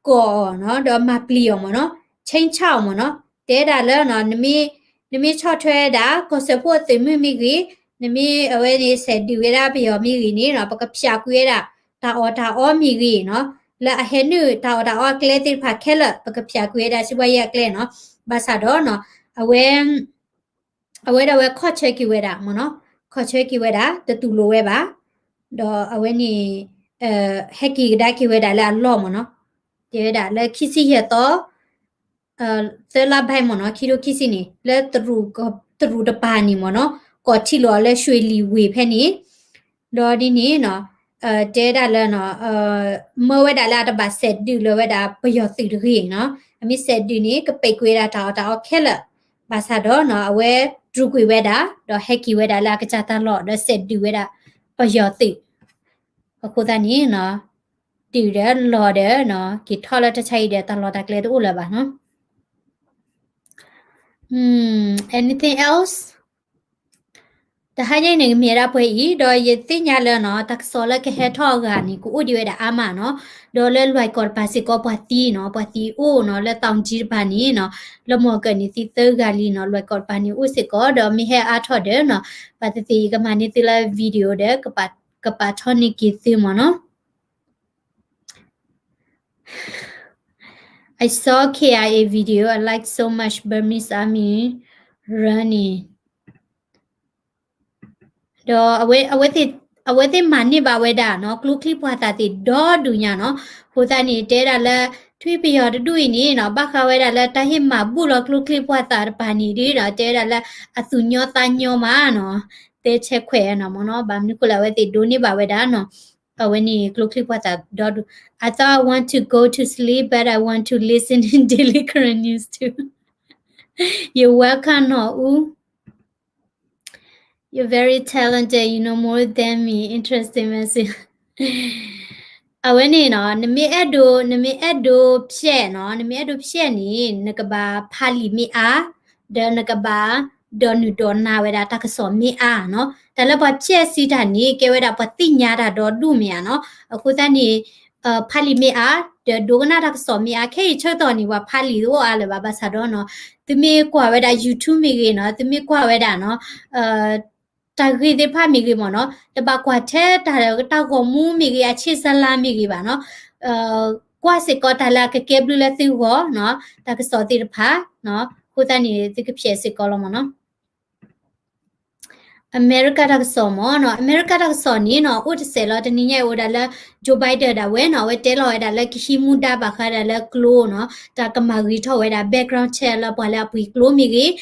ကိးအီၤနီၤ, ဒီးမၤပျံၤအီၤမ့ၢ်နီၤ, ခြိမ်းခြောက် မ့ၢ်နီၤ, တဲဒၣ်လၢနီၤ, နမ့ၢ်ဆီၣ်ထွဲဒၣ် ကီၢ်စဲၣ်ဖိအသုးမုၢ်မ့ၢ်ဂ့ၤ, နမ့ၢ်အဝဲန့ၣ် ဆဲးဒုးဝဲဒၣ်ပယီၤမ့ၢ်ဂ့ၤန့ၣ်နီၤ, ပကဖျးကွံာ်ဝဲဒၣ် တၢ်အီၣ်တၢ်အီမ့ၢ်ဂ့ၤနီၤ, လၢအဟဲနုာ်တၢ်အီၣ်တၢ်အီအကျဲသ့ၣ်တဖၣ်ခဲလၢာ် ပကဖျးကွံာ်ဝဲဒၣ် စီးပွားရေး အကျဲနီၤ, ဘၣ်ဆၣ်ဒီးနီၤ, အဝဲ အဝဲဒၣ်ဝဲခီၣ်ဆၢက့ၤဝဲဒၣ်မ့ၢ်နီၤ, ခီၣ်ဆၢက့ၤဝဲဒၣ် တတူၢ်လိာ်ဝဲဘၣ်, ဒီးအဝဲန့ၣ် ဟဲက့ၤကဒါက့ၤဝဲဒၣ်လၢအလီၢ်မ့ၢ်နီၤ, တဲဝဲဒၣ်လၢခံဆံယဲၢ်သီ သၢလါဘဲမ့ၢ်နီၤ, ခံထိခံဆံန့ၣ် လၢတရူးတပၤန့ၣ်မ့ၢ်နီၤ, ကိးထံၣ်လိာ်အီၤလၢ ရွှေလီၤဝ့ၢ် ဖဲန့ၣ်, ဒီးဒ်န့ၣ်နီၤ, တဲဒၣ်လၢ မၢဝဲဒၣ်လၢအတဘၣ်ဆဲးဒုးလၢၤဝဲဒၣ်ပယီၤသုးတဂ့ၤနီၤ, အမ့ၢ်ဆဲးဒုးန့ၣ် ကပဲာ်ကွံာ်ဝဲဒၣ်တၢ်အီၣ်တၢ်အီခဲလၢာ်, ဘၣ်ဆၣ်ဒီးနီၤ အဝဲတြူာ်ကွံာ်ဝဲဒၣ် ဒီးဟဲက့ၤဝဲဒၣ်လၢအကစၢ်တၢ်လီၢ် ဒီးဆဲးဒုးဝဲဒၣ်ပယီၤသုး, အဃိသတးန့ၣ်နီၤ ဒုးဒီးလီၤဒီးနီၤ က့ၤထီၣ်လၢတၢ်ဆါအံၤဒီး တၢ်လီၢ်တၢ်ကျဲတအိၣ်လၢၤဘၣ်နီၤ. Anything else? တဟါညါအံၤန့ၣ် ကမ့ၢ်ဝဲဒၣ်ပှဲၤအံၤ ဒီးယသ့ၣ်ညါလၢနီၤ တၢ်ကစီၣ်လၢကဟဲထီၣ်အဂၤန့ၣ် ကအိၣ်ဒံးဝဲဒၣ်အါမးနီၤ, ဒီးလၢလွဲၢ်ကီၢ်တပၤစ့ၢ်ကီး ပှၤသံနီၤ ပှၤသံအိၣ်နီၤ လၢ တောင်ကြီး တပၤန့ၣ်နီၤ, လၢမီၢ်ကၢၢ်န့ၣ်သံသၢဂၤလံနီၤ, လွဲၢ်ကီၢ်တပၤန့ၣ်အိၣ်စ့ၢ်ကီး ဒီးမ့ၢ်ဟဲအါထီၣ်ဒီးနီၤ ဘၣ်သ့ၣ်သ့ၣ် ယကမၤန့ၢ်သုလၢ video ဒီး ကပာ်ထီၣ်န့ၢ်က့ၤသုမ့ၢ်နီၤ. I saw K I A video. I like so much Burmese army running. ဒီး အဝဲသ့ၣ်မၤန့ၢ်ဘၣ်ဝဲဒၣ်နီၤ ကျိချံပှာ်သၣ်သ့ၣ်ဒီဒူၣ်ညါနီၤ, အဃိသတးန့ၣ် တဲဒၣ်လၢ ထွံၣ်ပယီၤတဒူၣ်အံၤန့ၣ်နီၤ ဘၣ်ဃးဝဲဒၣ်လၢတၢ်ဟ့ၣ်မၤဘူၣ်လီၤကျိချံပှာ်သၣ်တပၤန့ၣ်ဒီးနီၤ တဲဝဲဒၣ်လၢ အသူၣ်ညီသးညီမးနီၤ, တဲဆဲးခွဲးနီၤမ့ၢ်နီၤ, ဘၣ်မနုၤဃိလၢအဝဲသ့ၣ်ဒိးန့ၢ်ဘၣ်ဝဲဒၣ်နီၤ အဝဲန့ၣ်ကျိချံပှာ်သၣ်ဒီဒူၣ်, I thought I want to go to sleep, but I want to listen in Daily Karen News too. You're welcome နီၢ်အူ You're very talented, you know more than me. Interesting message. အဝဲန့ၣ်နီၤ နမ့ၢ်အဲၣ်ဒိး နမ့ၢ်အဲၣ်ဒိးဖျဲးနီၤ နမ့ၢ်အဲၣ်ဒိးဖျဲးန့ၣ် နကဘၣ်ဖးလံာ်မ့ၢ်အါ ဒီးနကဘၣ်ဒိးနုာ်ဒိးနါဝဲဒၣ်တၢ်ကစီၣ်မ့ၢ်အါနီၤ, တၢ်လၢပှၤဖျဲးစံးတၢ်န့ၣ် ကဲဝဲဒၣ်ပှၤသ့ၣ်ညါတၢ်ဒီဒူၣ်မ့ၢ်ဧါနီၤ, အဃိသတးန့ၣ် ဖးလံာ်မ့ၢ်အါ ဒီးဒိကနၣ်တၢ်ကစီၣ်မ့ၢ်အါ ခဲအံၤဆၢကတီၢ်န့ၣ် ပှၤဖးလံာ်တအိၣ်အါလၢၤဘၣ် ဘၣ်ဆၣ်ဒီးနီၤ သုမ့ၢ်ကွၢ်ဝဲဒၣ် YouTube မ့ၢ်ဂ့ၤနီၤ သုမ့ၢ်ကွၢ်ဝဲဒၣ်နီၤ တၢ်ဂ့ၢ်သ့ၣ်တဖၣ်မ့ၢ်ဂ့ၤမ့ၢ်နီၤ တဘၣ်ကွၢ်ထဲတၢ်တၢ်ဂီၤမူမ့ၢ်ဂ့ၤ အဆ့ဆလါမ့ၢ်ဂ့ၤဘၣ်နီၤ ကွၢ်စ့ၢ်ကီးတၢ်လၢအကကဲဘျုးလၢသုဂီၢ်နီၤ တၢ်ကစီၣ်သ့ၣ်တဖၣ်နီၤ အဃိသတးန့ၣ် သုကဖျဲးစ့ၢ်ကီးလီၤမ့ၢ်နီၤ အမဲရကၤတၢ်ကစီၣ်မ့ၢ်နီၤ အမဲရကၤတၢ်ကစီၣ်န့ၣ်နီၤ အိၣ်တစဲးလီၤ တနံၤညါအံၤအိၣ်ဒၣ်လၢ Joe Biden ဒၣ်ဝဲနီၤ အဝဲတဲလီၤဝဲဒၣ်လၢကဟံးမူဒါဘၣ်ဃးဒၣ်လၢကျိနီၤ တၢ်ကမၤဂ့ၤထီၣ်ဝဲဒၣ် background check လၢပှၤလၢအပှ့ၤကျိမ့ၢ်ဂ့ၤ ဒီး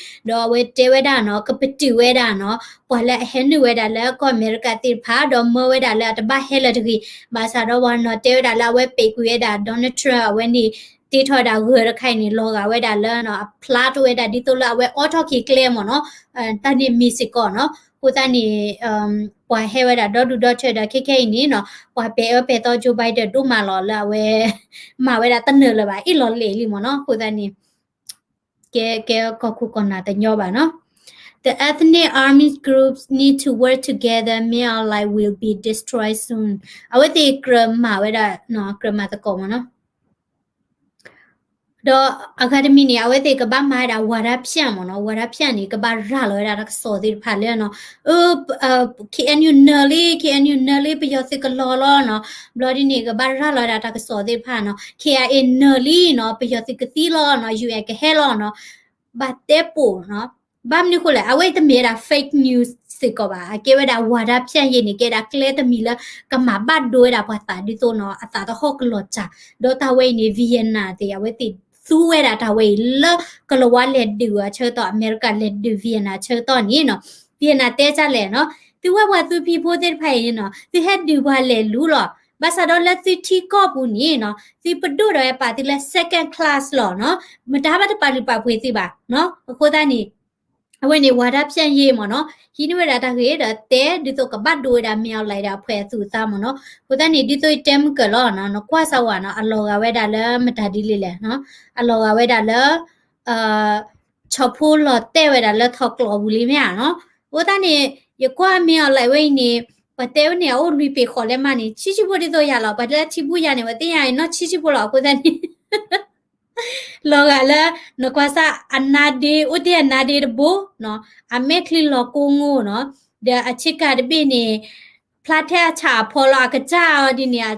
အဝဲတဲဝဲဒၣ်နီၤ ကပတုာ်ဝဲဒၣ်နီၤ ပှၤလၢအဟဲနုာ်ဝဲဒၣ်လၢကီၢ်အမဲရကၤသ့ၣ်တဖၣ် ဒီးမၢဝဲဒၣ်လၢအတဘၣ်ဟဲလၢၤတဂ့ၤ ဘၣ်ဆၣ်ဒီးပှၤနီၤတဲဝဲဒၣ်လၢအဝဲပဲာ်ကွံာ်ဝဲဒၣ် Donald Trump အဝဲန့ၣ် တ့ထီၣ်ဝဲဒၣ်ဂၢၢ်တခါအံၤန့ၣ် လီၤဂာ်ဝဲဒၣ်လၢနီၤ အဖျါထီၣ်ဝဲဒၣ်ဒ်သိးလၢအဝဲအိးထီၣ်က့ၤကျဲမ့ၢ်နီၤ တၢ်န့ၣ်မ့ၢ်စ့ၢ်ကီးနီၤ အဃိသတးန့ၣ် ပှၤဟဲဝဲဒၣ်ဒီဒူၣ်ဒီထၢဒီးခဲခဲအံၤန့ၣ်နီၤ ပှၤပဲာ်အၢပဲာ်သီ Joe Biden ဒိၣ်မးလီၤလၢအဝဲ မၤဝဲဒၣ်တနၢၤလၢၤဘၣ် အ့ၣ်လီၤလဲာ်လံမ့ၢ်နီၤ အဃိသတးန့ၣ် ကဲ ကဲကီၢ်ခိၣ်ကီၢ်နၢ်တညီဘၣ်နီၤ The ethnic armed groups need to work together, Min Aung Hlaing will be destroyed soon. အဝဲသ့ၣ်ကြၢးမၤဝဲဒၣ်နီၤ ကြၢးမၤသကိးမ့ၢ်နီၤ ဒီးအဂၤတမံၤန့ၣ် အဝဲသ့ၣ်ကဘၣ်မၤဝဲဒၣ် ဝါဒဖြန့် မ့ၢ်နီၤ ဝါဒဖြန့် န့ၣ် ကဘၣ်ရၤလီၤဝဲဒၣ်တၢ်ကစီၣ်သ့ၣ်တဖၣ်လၢနီၤ အၢ KNU နၢၤလံ KNU နၢၤလံ ပယီၤသုးကလီၤလီၤနီၤ ဘျီဒ်န့ၣ် ကဘၣ်ရၤလီၤဝဲဒၣ်တၢ်ကစီၣ်သ့ၣ်တဖၣ်နီၤ KIA နၢၤလံနီၤ ပယီၤသုးကသံလီၤနီၤ UN ကဟဲလီၤနီၤ ဘၣ်တဲပိာ်နီၤ ဘၣ်မနုၤအဃိလဲၣ် အဝဲတမ့ၢ်ဝဲဒၣ် fake news စ့ၢ်ကီးဘၣ် အကဲဝဲဒၣ် ဝါဒဖြန့် ယဲန့ၣ် ကဲဒၣ်ကျဲတမံၤလၢ ကမၤဘၣ်ဒိဝဲဒၣ်ပှၤသးဒ်သိးနီၤ အသးတဟီၣ်ကလီၤစၢ် ဒီးတၢ်ဝဲအံၤန့ၣ် Vietnam သ့ၣ် အဝဲသ့ၣ်သူဝဲဒၣ်တၢ်ဝဲအံၤလၢ ကလၤဝါလဲၤဒုးအဆၢကတီၢ် အမဲရကၤလဲၤဒုး Vietnam အဆၢကတီၢ်န့ၣ်နီၤ Vietnam တဲဒ်လဲၣ်နီၤ သုဝဲပှၤသုဖံဖိသ့ၣ်တဖၣ်အံၤနီၤ သုဟဲဒုးပှၤလဲၤလူၤလီၤ ဘၣ်ဆၣ်ဒီးလၢသုထံကီၢ်ပူၤန့ၣ်နီၤ သုပဒိၣ်ဒီးဝဲပာ်သုလၢ second class လီၤနီၤ မတၤဘၣ်တပာ်လုၢ်ပာ်ပှ့ၤသုဘၣ်နီၤ အဃိသတးန့ၣ် အဝဲန့ၣ် ဝါဒဖြန့် ယဲမ့ၢ်နီၤ ဟံးန့ၢ်ဝဲဒၣ်တၢ်ဂ့ၤဒီးတဲဒ်သိးကဘၣ်ဒိဝဲဒၣ် Min Aung Hlaing ဒီးအဖုအသူၣ်အသးမ့ၢ်နီၤ အဃိသတးန့ၣ် ဒ်သိးယတဲမုၢ်ကၢၢ်လီၤနီၤ နကွၢ်စၢ်ဝဲနီၤ အလီၤဂာ်ဝဲဒၣ်လၢမတၤဒ်လဲၣ်လဲၣ်နီၤ အလီၤဂာ်ဝဲဒၣ်လၢ ဆီၣ်ဖိလီၤတဲာ်ဝဲဒၣ်လၢထီၣ်ကျိးပူၤလံမ့ၢ်ဧါနီၤ အဃိသတးန့ၣ် ယကွၢ် Min Aung Hlaing ဝဲအံၤန့ၣ် ပှၤတဲဝဲန့ၣ် အအိၣ်လွံၢ်ပ့ၤဃီးလဲၣ်မးန့ၣ် ဆံးဆံးဖိဒ်သိးယၤလီၤ ပှၤတဲလၢထံဘူၣ်ယၤန့ၣ် ပှၤသ့ၣ်ညါအံၤနီၢ်ဆံးဆံးဖိလီၤ အဃိသတးန့ၣ် လီၤဂာ်လၢ နကွၢ်စၢ်အနါဒ့ အိၣ်တ့ၢ်အနါဒ့တဘိနီၤ အမဲာ်ချံလီၤကိးငိနီၤ ဒီးအဆ့ကၤတဘ့ၣ်န့ၣ် ဖျါထဲအဆၣ်အဖီလီၤ အကစၢ်အီၤဒ်န့ၣ်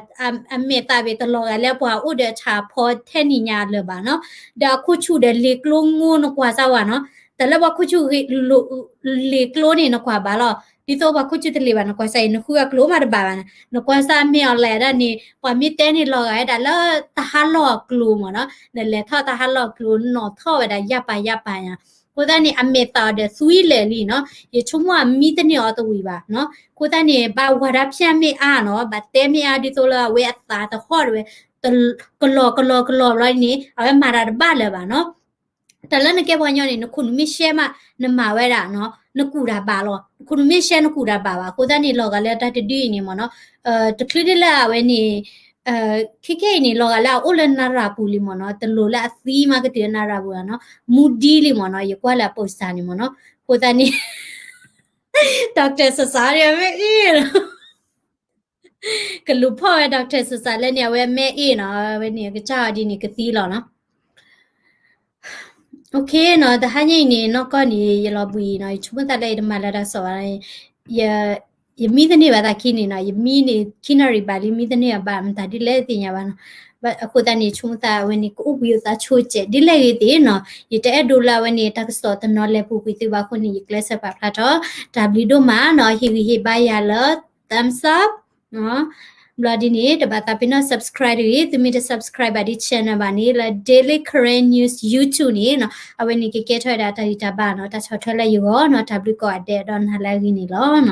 အမဲာ်သၣ်ဘ့ၣ်တလီၤဂာ်လၢပှၤအိၣ်ဒီးအဆၣ်အဖီထဲန့ၣ်ညါလၢၤဘၣ်နီၤ ဒီးအခိၣ်ဆူၣ်ဒီးလ့ၤကျိငိ နကွၢ်စၢ်ဝဲနီၤ တၢ်လၢပှၤခိၣ်ဆူၣ် လ့ၤကျိန့ၣ် နကွၢ်ဘၣ်လီၤ ဒ်သိးပှၤခိၣ်ဆူၣ်တလ့ၤဘၣ် နကွၢ်စၢ်အံၤ နဃုအကျိမးတဘၣ်ဘၣ် နကွၢ်စၢ် Min Aung Hlaing ဒၣ်န့ၣ် ပှၤမ့ၢ်တဲန့ၣ်လီၤဂာ်ဝဲဒၣ်လၢတၢ်ဟးလီၢ်အကျိမ့ၢ်နီၤ နလဲၤထီၣ်တၢ်ဟးလီၢ်အကျိ နီၣ်ထီၣ်ဝဲဒၣ်ယၢ်ပၤယၢ်ပၤညါ အဃိသတးန့ၣ် အမဲာ်သၣ်အီၤဒီးသွံလဲာ်လံနီၤ ယဆိကမိၣ်အမံတန့ၢ်အီၤတဝံၤဘၣ်နီၤ အဃိသတးန့ၣ် ဘၣ်ဝါဒဖြန့် မ့ၢ်အါနီၤ ဘၣ်တဲမ့ၢ်အါဒ်သိးလၢအဝဲအသးတဟီၣ်တဝဲ ကလီၤကလီၤကလီၤဘျီန့ၣ် အဝဲမၤတၢ်တဘၣ်လၢၤဘၣ်နီၤ တၢ်လၢနကဲပှၤကညီန့ၣ် နခိၣ်နူာ်မ့ၢ်ရှဲမး နမၤဝဲဒၣ်နီၤ နကူၣ်တၢ်ဘၣ်လီၤ နခိၣ်နူာ်မ့ၢ်ရှဲနကူၣ်တၢ်ဘၣ်ဘၣ် အဃိသတးန့ၣ် လီၤဂာ်လၢတၢ်တဒုအံၤန့ၣ်မ့ၢ်နီၤ တချုးဒ်လၢအဝဲန့ၣ် ခဲခဲအံၤန့ၣ် လီၤဂာ်လၢအအိၣ်လၢနရၢ်ပူၤလံမ့ၢ်နီၤ တလိၣ်လၢအသံမးကတုၤလၢနရၢ်ပူၤဘၣ်နီၤ မူဒံလံမ့ၢ်နီၤ ယကွၢ်လၢအပိာ်စၢ်န့ၣ်မ့ၢ်နီၤ အဃိသတးန့ၣ် Doctor စစါဒီးအမဲအ့ၣ်နီၤ ကလူၤဖီၣ်ဝဲ Doctor စစါလၢန့ၣ် အဝဲအမဲအ့ၣ်နီၤ အဝဲန့ၣ် အကစၢ်အီၤဒ်န့ၣ် ကသံလီၤနီၤ OK နီၤ တဟါညါအံၤန့ၣ် နီၢ်ကီၢ်န့ၣ် ယလီၤဘှံးအံၤနီၤ ယဆိကမိၣ်သးလၢယတမၤလၢတၢ်ကစီၣ်ဘၣ် ယမံတန့ၢ်ဘၣ်သးခံန့ၣ်နီၤ ယမံန့ၣ် ခံနၣ်ရံၣ်ဘၣ်လံ မံတန့ၢ်အဘၣ် မတၤဒ်လဲၣ်သ့ၣ်ညါဘၣ်နီၤ အဃိသတးန့ၣ် ဆိကမိၣ်သးအဝဲန့ၣ် ကအိၣ်ဘှံးအိၣ်သါဆိကဲး ဒ်လဲၣ်ဂ့ၤသ့ၣ်နီၤ ယတအဲၣ်ဒိးလၢအဝဲန့ၣ် တၢ်ကစီၣ်တနီၤလဲၤပူၤကွံာ်သုဘၣ်အဃိန့ၣ် ယကျဲးစၢးပာ်ဖျါထီၣ် တၢ်ဘျုးဒိၣ်မးနီၤ ဟ့ၣ်ဂံၢ်ဟ့ၣ်ဘါယၤလၢ thumbs up ဘျီဒ်န့ၣ် တဘၣ်သးပ့ၤနီၣ် subscribe တဂ့ၤ သုမ့ၢ်တ subscribe ဘၣ်ဒ် channel ဘၣ်န့ၣ် လၢ Daily Karen News YouTube န့ၣ်နီၤ အဝဲန့ၣ်ကကဲထီၣ်ဝဲဒၣ်တၢ်ဂံၢ်တၢ်ဘါနီၤ တၢ်ဆီၣ်ထွဲလၢယဂီၢ်နီၤ တၢ်ဘျုးကိးဂၤဒဲးဒီးနၤလၢအဂ့ၤန့ၣ်လီၤနီၤ.